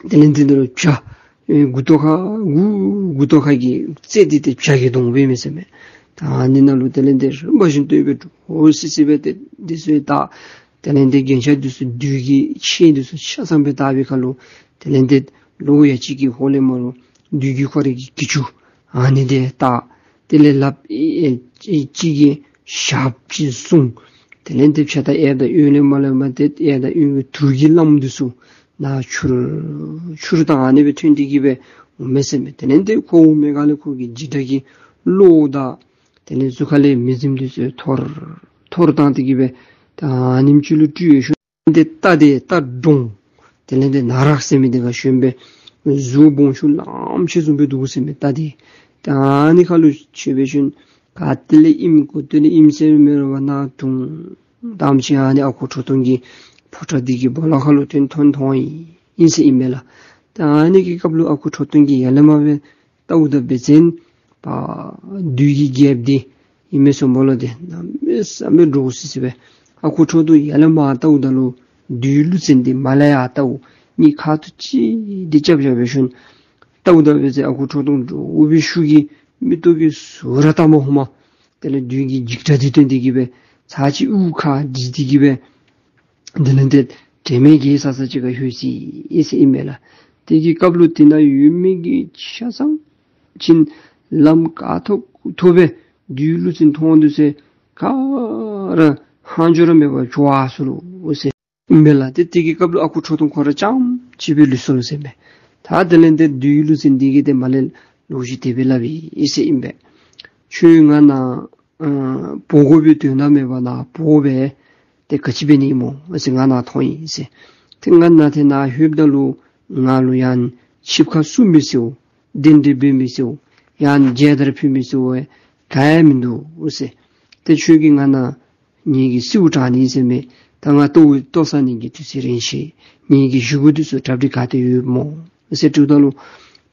དེ་ལས་ཏེ་འདི་ལུ་བྱ། ཨེ་མགུ་ཏོ་ཁ་མགུ་མགུ་ཏོ་ཁ་གི་རྩེ་འདི་ཏེ་བྱ་གི་གདོང་སྦེ་མས་ཟེར་མས། ད་ཨ་ནི་ནང་ལུ་དེ་ལས་ཏེ་རིམ་པ་བཞིན་དུ་སྦེ་འདྲོག་སི་སི་སྦེ་ཏེ་འདི་ཚུ་ད་དེ་ལས་ཏེ་རྒྱན་ཆ་འདི་ཚུ་བདུད་ཀྱི་ཆས་འདི་ཚུ་ཆ་ཚང་སྦེ་བཏགས་པའི་ཁར་ལུ་དེ་ལས་ཏེ་ལོག་ཡ་གཅིག་གི་ཧོང་ལས་མར་ལུ་བདུད་ཀྱི་ཁོ་རའི་གི་གྱི་ཅུ་ཨ་ནི་འདི་བཏགས། དེ་ལས་ལགཔ་ཨེ་ཨེ་གཅིག་གིས་ཞགསཔ་ཅིག་བཟུང་། དེ་ལས་ཏེ་ཕྱག་དང་གཡས་དང་གཡོན་ལས་མར་ལས་མར་ཏེ་གཡས་དང་གཡོན་གྱི་དུག་གི་རླངསམ་འདི་ཚུ་ནང་ཆུར་ཆུར་བཏང་ཨ་ནི་སྦེ་ཐོན་ཏེ་གི་སྦེ་འོང་མས་ཟེར་མས། དེ་ལས་ཏེ་ཁོ་འོང་མི་ག་ལས་ཁོ་གི་འཇིགས་སྐྲག་གི་བློ་དང་དེ་ལས་གཟུགས་ཁ་ལས་མེ་རྫུནམ་འདི་ཚུ་འཐོར་འཐོར་བཏང་སྟེ་གི་སྦེ་ད་ཨ་ནེམ་ཅིག་ལུ་སྤྲུལ་ཡོད་ཤོང་། ཏེ་རྟ་འདི་རྟ་འབྲོང་། དེ་ལས་ཏེ་ནག་རགས་ཟེར་མི་འདི་ག་ཞོན་སྦེ་གཟུགས་སྦོམ་ཤོས་ལམ་ཤེད་བཟུམ་སྦེ་འདུག་ཟེར་མས་རྟ་འདི། ད་ཨ་ནི་ཁར་ལུ་ཆས་སྦེ་ཞིན་ག་ཏེ་ལས་ཨིནམ་གུ་ཏེ་ལས་ཨིནམ་ཟེར་མི་ར་བ་ན་དུང་དམ་ཅིག་ཨ་ནི་ཨ་ཁུ་ཁྲོ་ཐུང་གི་ཕོ་བྲང་འདི་གི་སྦོ་ལོགས་ཁར་ལུ་ཐོན་ཐོན་ཐོན་ཡི་ཟེར་ཨིན་མས་ལགས། ད་ཨ་ནི་གི་སྐབས་ལུ་ཨ་ཁུ་ཁྲོ་ཐུང་གིས་ཡར་ལས་མར་སྦེ་བལྟཝ་ད་འབད་བ་ཅིན་པ་བདུད་ཀྱི་རྒྱལཔོ་འདི་ཨིན་མས་སྨོ་ལགས། ཏེ་གནམ་མེད་ས་མེད་འདྲོག་སི་སི་སྦེ་ཨ་ཁུ་ཁྲོ་ཐུང་ཡར་ལས་མར་བལྟཝ་ད་ལུ་བདུད་ཀླུ་བཙན་འདི་མར་ལས་ཡར་བལྟཝ་གཉིས་ཁ་ཐུག་གཅིག་འདི་རྐྱབ་རྐྱབ་སྦེ་ཞིན་བལྟཝ་ད་འབད་བ་ཅིན་ཨ་ཁུ་ཁྲོ་ཐུང་འདྲོག་པའི་ཤུགས་ཀྱིས་མིག་ཏོ་གིས་ཟུར་ར་བལྟ་མ་ཧུ་མ་དེ་ལས་བདུད་ཀྱི་འཇིགས་སྐྲག་འདི་སྟོན་ཏེ་གི་སྦེ་ཚར་གཅིག་དབུགས་ཁ་འབྱིད་དེ་གི་སྦེ་དེ་ལས་ཏེ་དྲན་མེད་བརྒྱལ་ས་ས་ཅིག་ཁར་ལྷོད་ཅི་ཟེར་ཨིན་མས་ལགས། དེ་གི་སྐབས་ལུ་དེ་ནང་ཡོད་མི་གི་ཆ་ཚང་ཅིག་ལམ་ག་ཐོབ་ཐོབ་སྦེ་བདུད་ཀླུ་བཙན་མཐོང་དོ་ཟེར་ག་ར་ཧང་ཇོ་ར་མེད་པར་བྱོག་སོ་ལོ་ཟེར་ཨིན་མས་ལགས། ཏེ་དེ་གི་སྐབས་ལུ་ཨ་ཁུ་ཁྲོ་ཐུང་ཁོ་ར་རྐྱངམ་གཅིག་སྦེ་ལུས་སོ་ལོ་ཟེར་མས། ད་དེ་ལས་ཏེ་བདུད་ཀླུ་བཙན་འདི་གིས་ཏེ་མར་ལས་ལོག་ཅི་དེ་སྦེ་སླབ་ཡི་ཟེར་ཨིན་པས། ཁྱོད་ང་ནཱ་ཨ་འབོ་དགོ་པའི་དོན་དག་མེད་པར་ནཱ་འབོ་སྦེ་ཏེ་ག་ཅི་འབད་ནི་སྨོ་ཟེར་ང་ནཱ་ཐོན་ཡི་ཟེར། ཏེ་ང་ནཱ་ཏེ་ནཱ་ལྷོདཔ་ད་ལུ་ང་ལུ་ཡང་ཆིབས་ཁ་བསུ་མི་ཚུ་གདན་འདྲེན་འབད་མི་ཚུ་ཡང་མཇལ་དར་ཕུལ་མི་ཚུ་ག་ཡང་མིན་འདུག་ཟེར། ཏེ་ཁྱོད་ཀྱིས་ང་ནཱ་ངེ་གི་སྲིའུ་དྲང་ནི་ཟེར་མས། ད་ང་ལྟོ་ལྟོ་ཟ་ནི་གི་དུས་ཚོད་རན་ཅི། ངེ་གི་བཞེས་སྒོ་འདི་ཚུ་གྲ་སྒྲིག་ག་ཏེ་ཡོདཔ་སྨོ་ཟེར་དྲིཝ་ད་ལུ་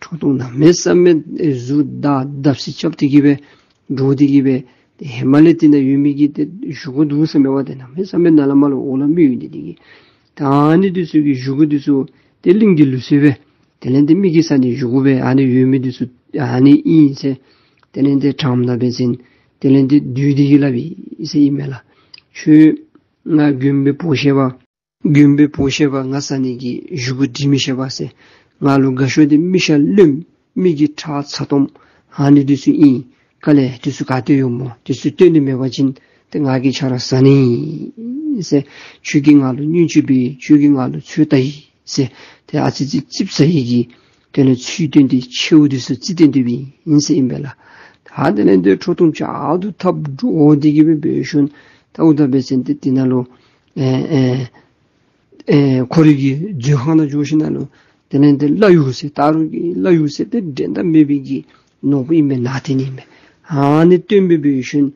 ཁྲོ་ཐུང་གནམ་མེད་ས་མེད་ཨེ་གཟུགས་འདར་འདརཝ་ཅིག་རྐྱབ་སྟེ་གི་སྦེ་འདྲོག་སྟེ་གི་སྦེ་ཏེ་ཧེ་མ་ལས་དེ་ནང་ཡོད་མི་གི་ཏེ་བཞེས་སྒོ་འདུག་ཟེར་མས་པ། ཏེ་གནམ་མེད་ས་མེད་ནཱ་ལས་མར་ལུ་འོག་ལས་མི་ཡོད་ནི་དེ་གིས་ད་ཨ་ནི་འདི་ཚུ་གི་བཞེས་སྒོ་འདི་ཚུ་ཏེ་གླིང་གི་ལུགས་སྲོལ་སྦེ་དེ་ལས་ཏེ་མི་གིས་ཟ་ནི་བཞེས་སྒོ་སྦེ་ཨ་ནི་ཡོད་མི་འདི་ཚུ་ཨ་ནི་ཨིན་ཟེར་དེ་ལས་ཏེ་དྲངམ་ད་འབད་བ་ཅིན་དེ་ལས་ཏེ་བདུད་འདི་གིས་སླབ་ཡི་ཟེར་ཨིན་མས་ལགས། ཁྱོད་ང་མགོནམ་སྦེ་འབོ་ཤེས་པ། མགོནམ་སྦེ་འབོ་ཤེས་པ། ང་ཟ་ནི་གི་བཞེས་སྒོ་སྒྲིག་མི་ཤེས་པ་ཟེར། ང་ལུ་དགའ་ཤོས་འདི་མི་ཤ་རློནམ་མི་གི་ཁྲག་ཚ་ཏོམ་ཨ་ནི་འདི་ཚུ་ཨིན། དཀའ་ལས་འདི་ཚུ་ག་ཏེ་ཡོདཔ་སྨོ། འདི་ཚུ་སྟོན་ཏེ་མེད་པ་ཅིན་ཏེ་ང་གིས་ཁྱོད་ར་ཟ་ནི་ཨིན་ཟེར། ཁྱོད་ཀྱིས་ང་ལུ་བརྙས་བཅོས་འབད་ཡི། ཁྱོད་ཀྱིས་ང་ལུ་ཚོད་ལྟ་ཡི་ཟེར། ཏེ་ཨ་ཙི་ཙི་ཙིགཔ་ཟ་ཡི་གི་དེ་ལས་ཚུལ་སྟོན་ཏེ་མཆེཝ་འདི་ཚུ་རྩི་སྟོན་ཏེ་སྦེ་ཨིན་ཟེར་ཨིན་པས་ལགས། ད་དེ་ལས་ཏེ་ཁྲོ་ཐུང་ཅག་ཏུ་འཐབ་འདྲོག་སྟེ་གི་སྦེ་འབད་ཞིནམ་ད་འོ་ད་འབད་བ་ཅིན་ཏེ་དེ་ནང་ལུ་ཨེ་ཨེ་ཨེ་ཁོ་རའི་གི་མཛོད་ཁང་ནང་འགྱོ་ཞིནམ་ལས་དེ་ལས་ཏེ་བླ་གཡུ་ཟེར་སྟག་རོང་གི་བླ་གཡུ་ཟེར་ཏེ་འགྲན་ཟླ་མེད་པའི་གི་ནོར་བུ་ཨིན་མས། ནཱ་ཏེ་ནི་མས། ཨ་ནི་སྟོན་སྦེ་འབད་ཞིནམ་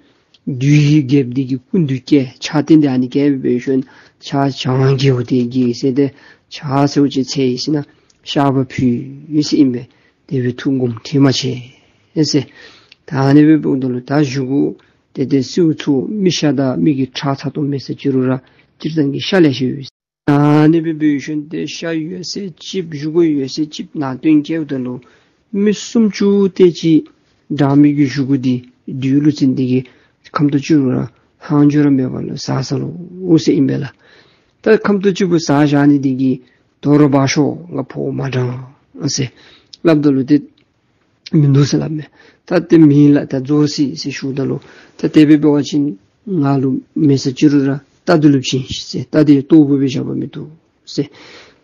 བདུད་ཀྱི་རྒྱལཔོ་འདི་གི་སྐུ་མདུན་བསྐྱལ། ཕྱག་རྟེན་འདི་ཨ་ནི་བསྐྱལ་སྦེ་འབད་ཞིནམ་ཕྱག་བྱང་རྒྱལཔོ་འདི་གི་ཟེར་ཏེ་ཕྱག་ཟེརཝ་ཅིག་འཚལ་ཡི་ཟེར་ན་བཤགས་པ་ཕུལ་ཡི་ཟེར་ཨིན་པས། དེ་སྦེ་ཐུགས་དགོངས་ཁྲེལ་མ་བྱེད་ཟེར། ད་ཨ་ནི་སྦེ་འབདཝ་ད་ལུ་ད་བཞེས་སྒོ་ཏེ་ཏེ་སྲིའུ་ཚུ་མི་ཤ་དང་མི་གི་ཁྲག་ཚ་ཏོམ་མེད་ཟེར་ཅི་རུང་ར་ སྤྱིར་བཏང་གི་ཤ་ལེ་ཤ་ཡོད། ཨ་ནི་སྦེ་འབད་ཞིནམ་ཏེ་ཤ་ཡོད་ཟེར་ཅིག་བཞེས་སྒོ་ཡོད་ཟེར་ཅིག་ནང་སྟོན་བསྐྱལཝ་ད་ལུ་མི་སུམ་ཅུ་དེ་ཅིག་སྦྲང་མའི་གི་བཞེས་སྒོ་འདི་བདུད་ཀླུ་བཙན་འདི་གིས་ཁམ་ཏོག་གཅིག་ར་ལྷག་འཕྲོ་ར་མེད་པར་ལུ་ཟ་ས་ལོ་ཟེར་ཨིན་པས་ལགས། ད་ཁམ་ཏོག་གཅིག་པོ་ཟ་བཞག་ནི་འདི་གིས་དོ་རུང་འབག་ཤོག། ང་ཕོཝ་མ་འགྲང་ཟེར་སླབ་ད་ལུ་ཏེ་མིན་འདུག་ཟེར་སླབ་མས། ད་དེ་མིན་ལགས། ད་རྫོགས་སོ་ཡི་ཟེར་ཞུཝ་ད་ལུ་ད་དེ་སྦེ་འབད་བ་ཅིན་ང་ལུ་མེད་ས་ཅིག་རུང་ར་རྟ་འདི་ལུ་བྱིན་ཤིག་ཟེར། རྟ་འདི་ལྟོ་བུ་སྦེ་བཞག་པ་མི་བཏུབ་ཟེར།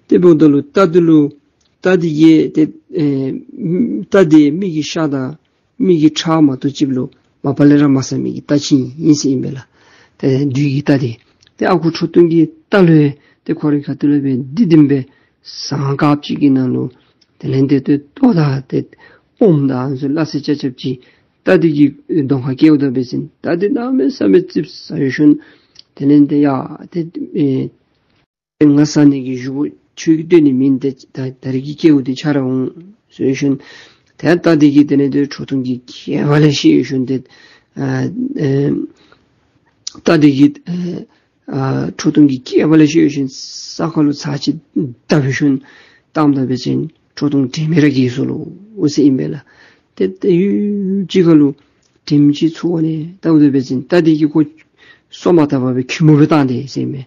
དེ་འབདཝ་ད་ལུ་རྟ་འདི་ལུ་རྟ་འདི་གིས་ཏེ་ཨེ་རྟ་འདི་མི་གི་ཤ་དང་མི་གི་ཁྲག་མ་གཏོགས་ཅིག་ལུ་མ་པ་ལས་ར་མ་ཟ་མི་གི་རྟ་ཅིག་ཨིན་ཟེར་ཨིན་པས་ལགས། ཏེ་བདུད་ཀྱི་རྟ་འདི་ཏེ་ཨ་ཁུ་ཁྲོ་ཐུང་གི་རྟ་ལུ་ཡང་ཏེ་ཁོ་རའི་ཁ་ཐུག་ལས་སྦེ་འདི་བདུན་སྦེ་ཟངས་དཀརཔོ་ཅིག་གི་ནང་ལུ་དེ་ལས་ཏེ་ཏེ་ལྟོ་དང་ཏེ་སྤོམ་དང་ཚུ་སླ་བསྲེ་རྐྱབ་རྐྱབ་ཅིག་རྟ་འདི་གི་གདོང་ཁར་བསྐྱལཝ་ད་འབད་བ་ཅིན་རྟ་འདི་གནམ་མེད་ས་མེད་ཙིགཔ་ཟ་ཡོད་ཞིནམ་དེ་ལས་ཏེ་ཡ་ཏེ་ཨེ་ང་ཟ་ནི་གི་བཞེས་སྒོ་ཁྱོད་ཀྱིས་སྟོན་ནི་མིན། ཏེ་ད་ད་རིས་ཀྱི་སྐལཝ་འདི་ཆ་ར་འོང་ཟེར་ཞིནམ་ཏེ་རྟ་འདི་གིས་དེ་ལས་ཏེ་ཁྲོ་ཐུང་གི་སྐེད་པ་ལས་བཤེད་ཞིནམ་ཏེ་ཨ་ཨེ་རྟ་འདི་གིས་ཨེ་ཨ་ཁྲོ་ཐུང་གི་སྐེད་པ་ལས་བཤེད་ཞིནམ་ས་ཁ་ལུ་ཚར་གཅིག་བརྡབ་ཞིནམ་བཏངམ་ད་འབད་བ་ཅིན་ཁྲོ་ཐུང་དྲན་མེད་ར་འགྱེལ་སོ་ལོ་ཟེར་ཨིན་པས་ལགས། ཏེ་ཏེ་ཡུད་ཅིག་ཁར་ལུ་དྲནམ་ཅིག་ཚོར་ནི་ལྟཝ་ད་འབད་བ་ཅིན་རྟ་འདི་གིས་ཁོ་སོ་མ་བཏབ་པར་སྦེ་ཁྱི་མོ་སྦེ་བཏང་སྟེ་ཟེར་མས།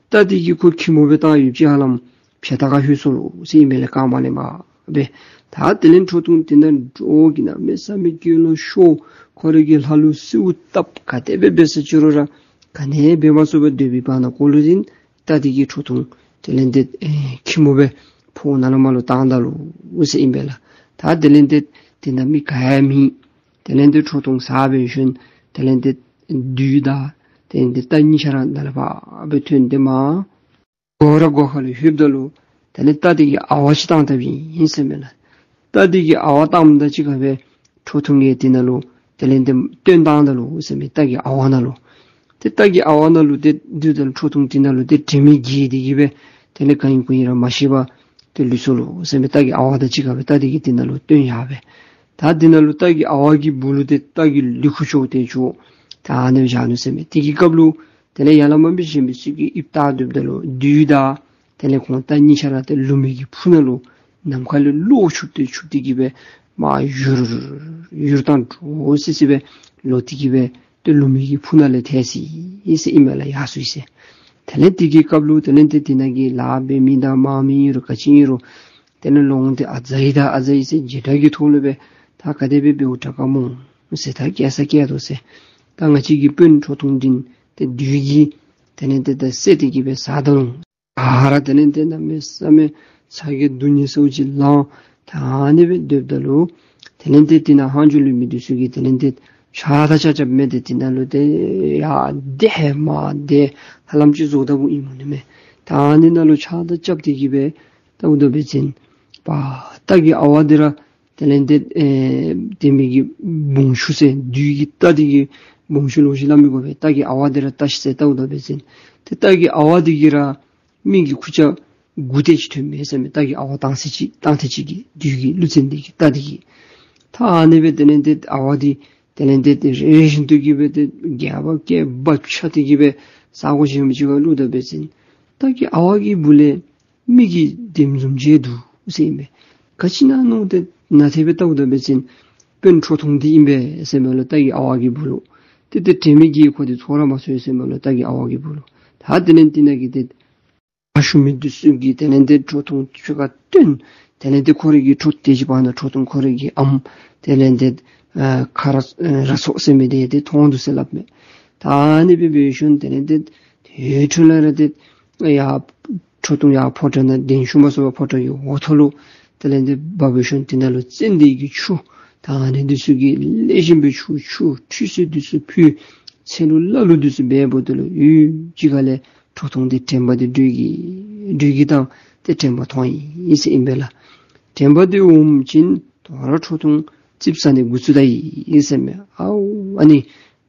རྟ་འདི་གིས་ཁོ་ཁྱི་མོ་སྦེ་བཏང་ཡུད་ཅིག་ཧ་ལམ་བྱེ་ད་ག་ལྷོད་སོ་ལོ་ཟེར་ཨིན་པས་ལགས། རྐངམ་ལས་མར་སྦེ། ད་དེ་ལས་ཁྲོ་ཐུང་དེ་ནང་འདྲོག་གི་གནམ་མེད་ས་མེད་སྐྱོ་ལོ་ཤོར། ཁོ་རའི་གི་ལྷ་ལུ་གསོལཝ་བཏབ། ག་དེ་སྦེ་འབད་ས་ཅིག་རུང་ར་ག་ནི་འབད་མ་ཚུགས་པར་སྡོད་པའི་བར་ན་ཁོ་ལུ་འདི་རྟ་འདི་གིས་ཁྲོ་ཐུང་དེ་ལས་ཏེ་ཨེ་ཁྱི་མོ་སྦེ་ཕོཝ་ནང་ལུ་མར་ལུ་བཏང་ད་ལོ་ཟེར་ཨིན་པས་ལགས། ད་དེ་ལས་ཏེ་དེ་ནང་མི་ག་ཡང་མེད། དེ་ལས་ཏེ་ཁྲོ་ཐུང་ཟ་འབད་ཞིནམ་དེ་ལས་ཏེ་བདུད་དང་དེ་ལས་ཏེ་རྟ་གཉིས་ཆ་ར་ནཱ་ལས་ཕར་སྦེ་ཐོན་ཏེ་མར་སྒོ་ར་སྒོ་ཁ་ལུ་ལྷོདཔ་ད་ལུ་དེ་ལས་རྟ་འདི་གིས་ཨ་ཝ་ཅིག་བཏང་བཏངམ་ཨིན་ཟེར་མས་ལགས། རྟ་འདི་གིས་ཨ་ཝ་བཏངམ་དང་གཅིག་ཁར་སྦེ་ཁྲོ་ཐུང་གིས་དེ་ནང་ལུ་དེ་ལས་ཏེ་བཏོན་བཏང་ད་ལོ་ཟེར་མས། རྟ་གི་ཨ་ཝ་ནང་ལུ། ཏེ་རྟ་གི་ཨ་ཝ་ནང་ལུ་ཏེ་བདུད་དང་ཁྲོ་ཐུང་དེ་ནང་ལུ་ཏེ་དྲན་མེད་འགྱེལ་ཏེ་གི་སྦེ་དེ་ལས་ག་ཨིན་གུ་ཨིན་ར་མ་ཤེས་པར་ཏེ་ལུས་སོ་ལོ་ཟེར་མས། རྟ་གི་ཨ་ཝ་དང་གཅིག་ཁར་སྦེ་རྟ་འདི་གིས་དེ་ནང་ལུ་བཏོན་ཡར་སྦེ། ད་དེ་ནང་ལུ་རྟ་གི་ཨ་ཝ་གི་སྦུག་ལུ་ཏེ་རྟ་གི་ལུས་ཁུ་བཙུགས་ཏེ་བཙུགས། ད་ཨ་ནི་སྦེ་བཞག་ནུག་ཟེར་མས། དེ་གི་སྐབས་ལུ་དེ་ལས་ཡ་ལ་མ་མི་གཞན་མི་ཚུ་གིས་ཨིབ་བཏགས་སྡོདཔ་ད་ལུ་བདུད་དང་དེ་ལས་ཁོང་རྟ་གཉིས་ཆ་ར་ཏེ་ལུ་མའི་གི་ཕུ་ནང་ལུ་ནམ་མཁའ་ལས་གློག་འཁྱུག་སྟེ་འཁྱུག་སྟེ་གི་སྦེ་མར་ཡུར་ཡུར་བཏང་འགྱོ་སི་སི་སྦེ་ལོག་སྟེ་གི་སྦེ་ཏེ་ལུ་མའི་གི་ཕུ་ནང་ལས་ཐལ་སི་སི་ཨིན་མས་ལགས། ཡར་སོ་ཡི་ཟེར། དེ་ལས་དེ་གི་སྐབས་ལུ་དེ་ལས་ཏེ་དེ་ནང་གི་ལཱ་འབད་མི་དང་དམག་མི་ཨིན་རུང་ག་ཅི་ཨིན་རུང་དེ་ལས་ལོང་སྟེ་ཨ་ཛ་ཡི་ད་ཨ་ཛ་ཡི་ཟེར་འཇིགས་སྐྲག་གི་ཐོག་ལུ་སྦེ་ད་ག་དེ་སྦེ་འབདཝ་དྲག་ག་སྨོ་ཟེར། ད་སྐྱེལ་ས་སྐྱེལ་དོ་ཟེར། ད་ང་བཅས་ཀྱི་དཔོན་ཁྲོ་ཐུང་འདི་ཏེ་བདུད་ཀྱི་དེ་ལས་ཏེ་ད་བསད་དེ་གི་སྦེ་ཟ་ད་ལོ། ཨ་ར་དེ་ལས་ཏེ་གནམ་མེད་ས་མེད་ཚ་གྱང་སྡུག་བསྔལ་ཚུ་ཅིག་ལང་། ད་ཨ་ནི་སྦེ་སྡོདཔ་ད་ལུ་དེ་ལས་ཏེ་དེ་ནང་ཧང་ཇོ་ལུ་མི་འདི་ཚུ་གིས་དེ་ལས་ཏེ་ཕྱག་དང་ཕྱག་རྐྱབ་མི་འདི་དེ་ནང་ལུ་ཏེ་ཡར་བདའ་མར་བདའ་ཧ་ལམ་ཅིག་བཟོ་ད་བུ་ཨིན་སྨོ་ནི་མས། ད་ཨ་ནི་ནང་ལུ་ཕྱག་དང་རྐྱབ་སྟེ་གི་སྦེ་ལྟཝ་ད་འབད་བ་ཅིན་པ་རྟ་གི་ཨ་ཝ་འདི་ར་དེ་ལས་ཏེ་ཨེ་དེ་མི་གི་བུང་ཤུགས་ཟེར་བདུད་ཀྱི་རྟ་འདི་གི་བུང་ཤུགས་ལོ་ཅིག་སླབ་མི་དགོ་པས། རྟ་གི་ཨ་ཝ་འདི་ར་བལྟ་ཤིག་ཟེར་ལྟཝ་ད་འབད་བ་ཅིན་ཏེ་རྟ་གི་ཨ་ཝ་འདི་གིས་ར་མི་གི་ཁུར་ཆ་དགུ་དེ་ཅིག་ཐོན་མས་ཟེར་མས། རྟ་གི་ཨ་ཝ་བཏང་ས་ཅིག་བཏང་ས་ཅིག་གིས་བདུད་ཀྱི་ཀླུ་བཙན་འདི་གི་རྟ་འདི་གིས། ད་ཨ་ནི་སྦེ་དེ་ལས་ཏེ་ཨ་ཝ་འདི་དེ་ལས་ཏེ་ཏེ་རེ་རེ་བཞིན་དུ་གི་སྦེ་ཏེ་རྒྱབ་སྐེད་སྦ་ཆགས་ཏེ་གི་སྦེ་ས་གོ་གཞན་མི་ཅིག་ཁར་བླུགས་ད་འབད་བ་ཅིན་རྟ་གི་ཨ་ཝ་གི་སྦུག་ལས་མི་གི་དེམ་བཟུམ་ཅིག་འདུག་ཟེར་མས། ག་ཅི་ཨིན་ན་མནོ་སྟེ་ནཱ་ཏེ་སྦེ་ལྟཝ་ད་འབད་བ་ཅིན་དཔོན་ཁྲོ་ཐུང་འདི་ཨིན་པས་ཟེར་མས་ལོ། རྟ་གི་ཨ་ཝ་གི་སྦུག་ལུ་ཏེ་ཏེ་དྲན་མེད་འགྱེལ། ཁོ་འདི་ཚོར་ར་མ་ཚོར་ཟེར་མས་ལོ། རྟ་གི་ཨ་ཝ་གི་སྦུག་ལུ། ད་དེ་ལས་དེ་ནང་གི་ཏེ་ཨ་ཤུ་མི་འདི་ཚུ་གིས་དེ་ལས་ཏེ་ཁྲོ་ཐུང་ཁྱོད་ཁར་སྟོན། དེ་ལས་ཏེ་ཁོ་རའི་གི་ཁྲོ་དེ་ཅིག་བར་ན་ཁྲོ་ཐུང་ཁོ་རའི་གི་ཨམ་དེ་ལས་ཏེ་ཨ་ཁ་ར་ཨ་ར་ཚོགས་ཟེར་མི་འདི་ཏེ་མཐོང་འདུག་ཟེར་སླབ་མས། ད་ཨ་ནི་སྦེ་འབད་ཞིནམ་དེ་ལས་ཏེ་དེ་འཕྲོ་ལས་ར་ཏེ་ཡར་ཁྲོ་ཐུང་ཡར་ཕོ་བྲང་ནང་གདན་ཞུ་མ་ཚུགས་པར་ཕོ་བྲང་གི་འོག་ཐོག་ལུ་དེ་ལས་ཏེ་འབག་འབད་ཞིནམ་དེ་ནང་ལུ་ཙན་དན་གྱི་ཆུ་ད་ཨ་ནི་འདི་ཚུ་གིས་ལེགས་ཤོམ་སྦེ་ཆུ་ཆུ་ཁྲུས་གསོལ་འདི་ཚུ་ཕུལ། ཚལ་ལུ་ཀླ་ཀློ་འདི་ཚུ་འབད་འབདཝ་ད་ལུ་ཡུད་ཅིག་ཁ་ལས་ཁྲོ་ཐུང་འདི་དྲན་པ་འདི་འགྲོས་ཀྱིས་འགྲོས་ཀྱིས་དང་ཏེ་དྲན་པ་ཐོན་ཡི་ཟེར་ཨིན་པས་ལགས། དྲན་པ་འདི་འོངམ་ཅིག་དོ་རུང་ཁྲོ་ཐུང་ཙིགཔ་ཟ་ནི་འགོ་བཙུགས་ད་ཡི་ཟེར་མས། ཨའུ་ཨ་ནི་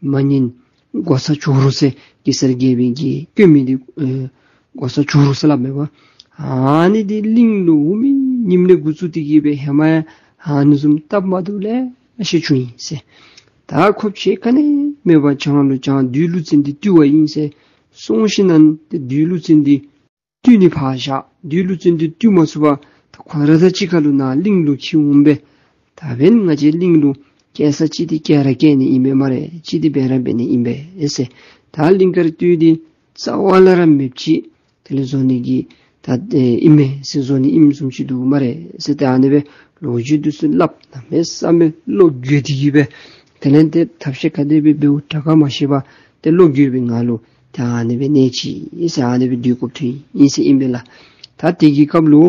མ་ཉན་འགོག་བཟའ་ཇོ་རུ་ཟེར་གེ་སར་རྒྱལ་པོའི་གི་སྐྱོན་མི་འདི་ཨེ་འགོག་བཟའ་ཇོ་རུ་ཟེར་སླབ་མས་པ། ཨ་ནི་འདི་གླིང་ལུ་འོང་མི་ཉིནམ་ལས་འགོ་བཙུགས་ཏེ་གི་སྦེ་ཧེ་མ་ཡང་ཨ་ནི་བཟུམ་སྟབས་མ་བདེཝ་ལེ་ཤ་བྱུང་ཡི་ཟེར། ད་ཁོ་ཕྱིར་ག་ནི་མེད་པར་བྱང་ལུ་བྱང་བདུད་ཀླུ་བཙན་འདི་བཏུལ་བ་ཨིན་ཟེར་ སོང་ཞིནམ་ཏེ་བདུད་ཀླུ་བཙན་འདི་བཏུལ་ནི་ཕར་བཞག། བདུད་ཀླུ་བཙན་འདི་བཏུལ་མ་ཚུགས་པར་ད་ཁོ་ར་དང་གཅིག་ཁར་ལུ་ནཱ་གླིང་ལུ་འཁྱིད་འོང་པས། ད་འབདན་ང་བཅས་གླིང་ལུ་སྐྱེལ་ས་ཅིག་འདི་སྐྱེལ་ར་སྐྱེལ་ནི་ཨིན་པས་སྨ་རེ། ཅིག་འདི་འབད་ར་འབད་ནི་ཨིན་པས་ཟེར། ད་གླིང་དཀར་སྟོད་འདི་རྩ་བ་ལས་ར་མེདཔ་ཅིག་དེ་ལས་བཟོ་ནི་གི་ད་ཨེ་ཨིན་མས་ཟེར། བཟོ་ནི་ཨིནམ་བཟུམ་ཅིག་འདུག་སྨ་རེ་ཟེར། ཏེ་ཨ་ནི་སྦེ་ལོ་རྒྱུས་འདི་ཚུ་སླབ། གནམ་མེད་ས་མེད་བློ་འགྱོད་དེ་གི་སྦེ་དེ་ལས་ཏེ་ཐབས་ཤེས་ག་དེ་སྦེ་འབདཝ་དྲག་ག་མ་ཤེས་པར་ཏེ་བློ་འགྱོད་པའི་ངང་ལུ་ཏེ་ཨ་ནི་སྦེ་གནས་ཅི་ཟེར། ཨ་ནི་སྦེ་བདུད་སྐོར་ཐོན་ཡི་ཟེར་ཨིན་པས་ལགས། ད་དེ་གི་སྐབས་ལུ་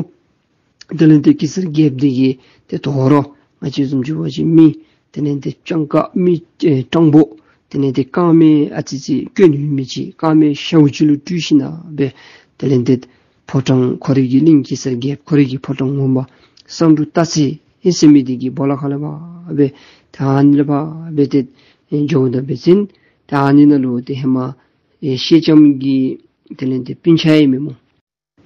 དེ་ལས་ཏེ་གེ་སར་རྒྱལཔོ་འདི་གིས་ཏེ་དོ་རུང་ང་བཅས་བཟུམ་ཅིག་འབད་བ་ཅིན་མི་དེ་ལས་ཏེ་སྤྱང་ཀ་མི་ཨེ་སྤྲང་པོ་དེ་ལས་ཏེ་རྐང་མ་ཨ་ཙི་ཅིག་སྐྱོན་ཡོད་མི་ཅིག་རྐང་མ་ཤཝ་ཅིག་ལུ་སྤྲུལ་ཞིནམ་སྦེ་དེ་ལས་ཏེ་ཕོ་བྲང་ཁོ་རའི་གི་གླིང་གེ་སར་རྒྱལཔོ་ཁོ་རའི་གི་ཕོ་བྲང་ངོ་མ་སང་འབྲུག་སྟག་རྩེ་ཨེ་ཟེར་མི་འདི་གི་སྦོ་ལོགས་ཁ་ལས་ཕར་སྦེ་ད་ཨ་ནི་ལས་ཕར་སྦེ་ཏེ་ཨེ་འགྱོཝ་ད་འབད་བ་ཅིན་ད་ཨ་ནི་ནང་ལུ་ཏེ་ཧེ་མ་ཨེ་ཤེལ་ལྕམ་གྱི་དེ་ལས་ཏེ་སྤུན་ཆ་ཨིན་མས་སྨོ།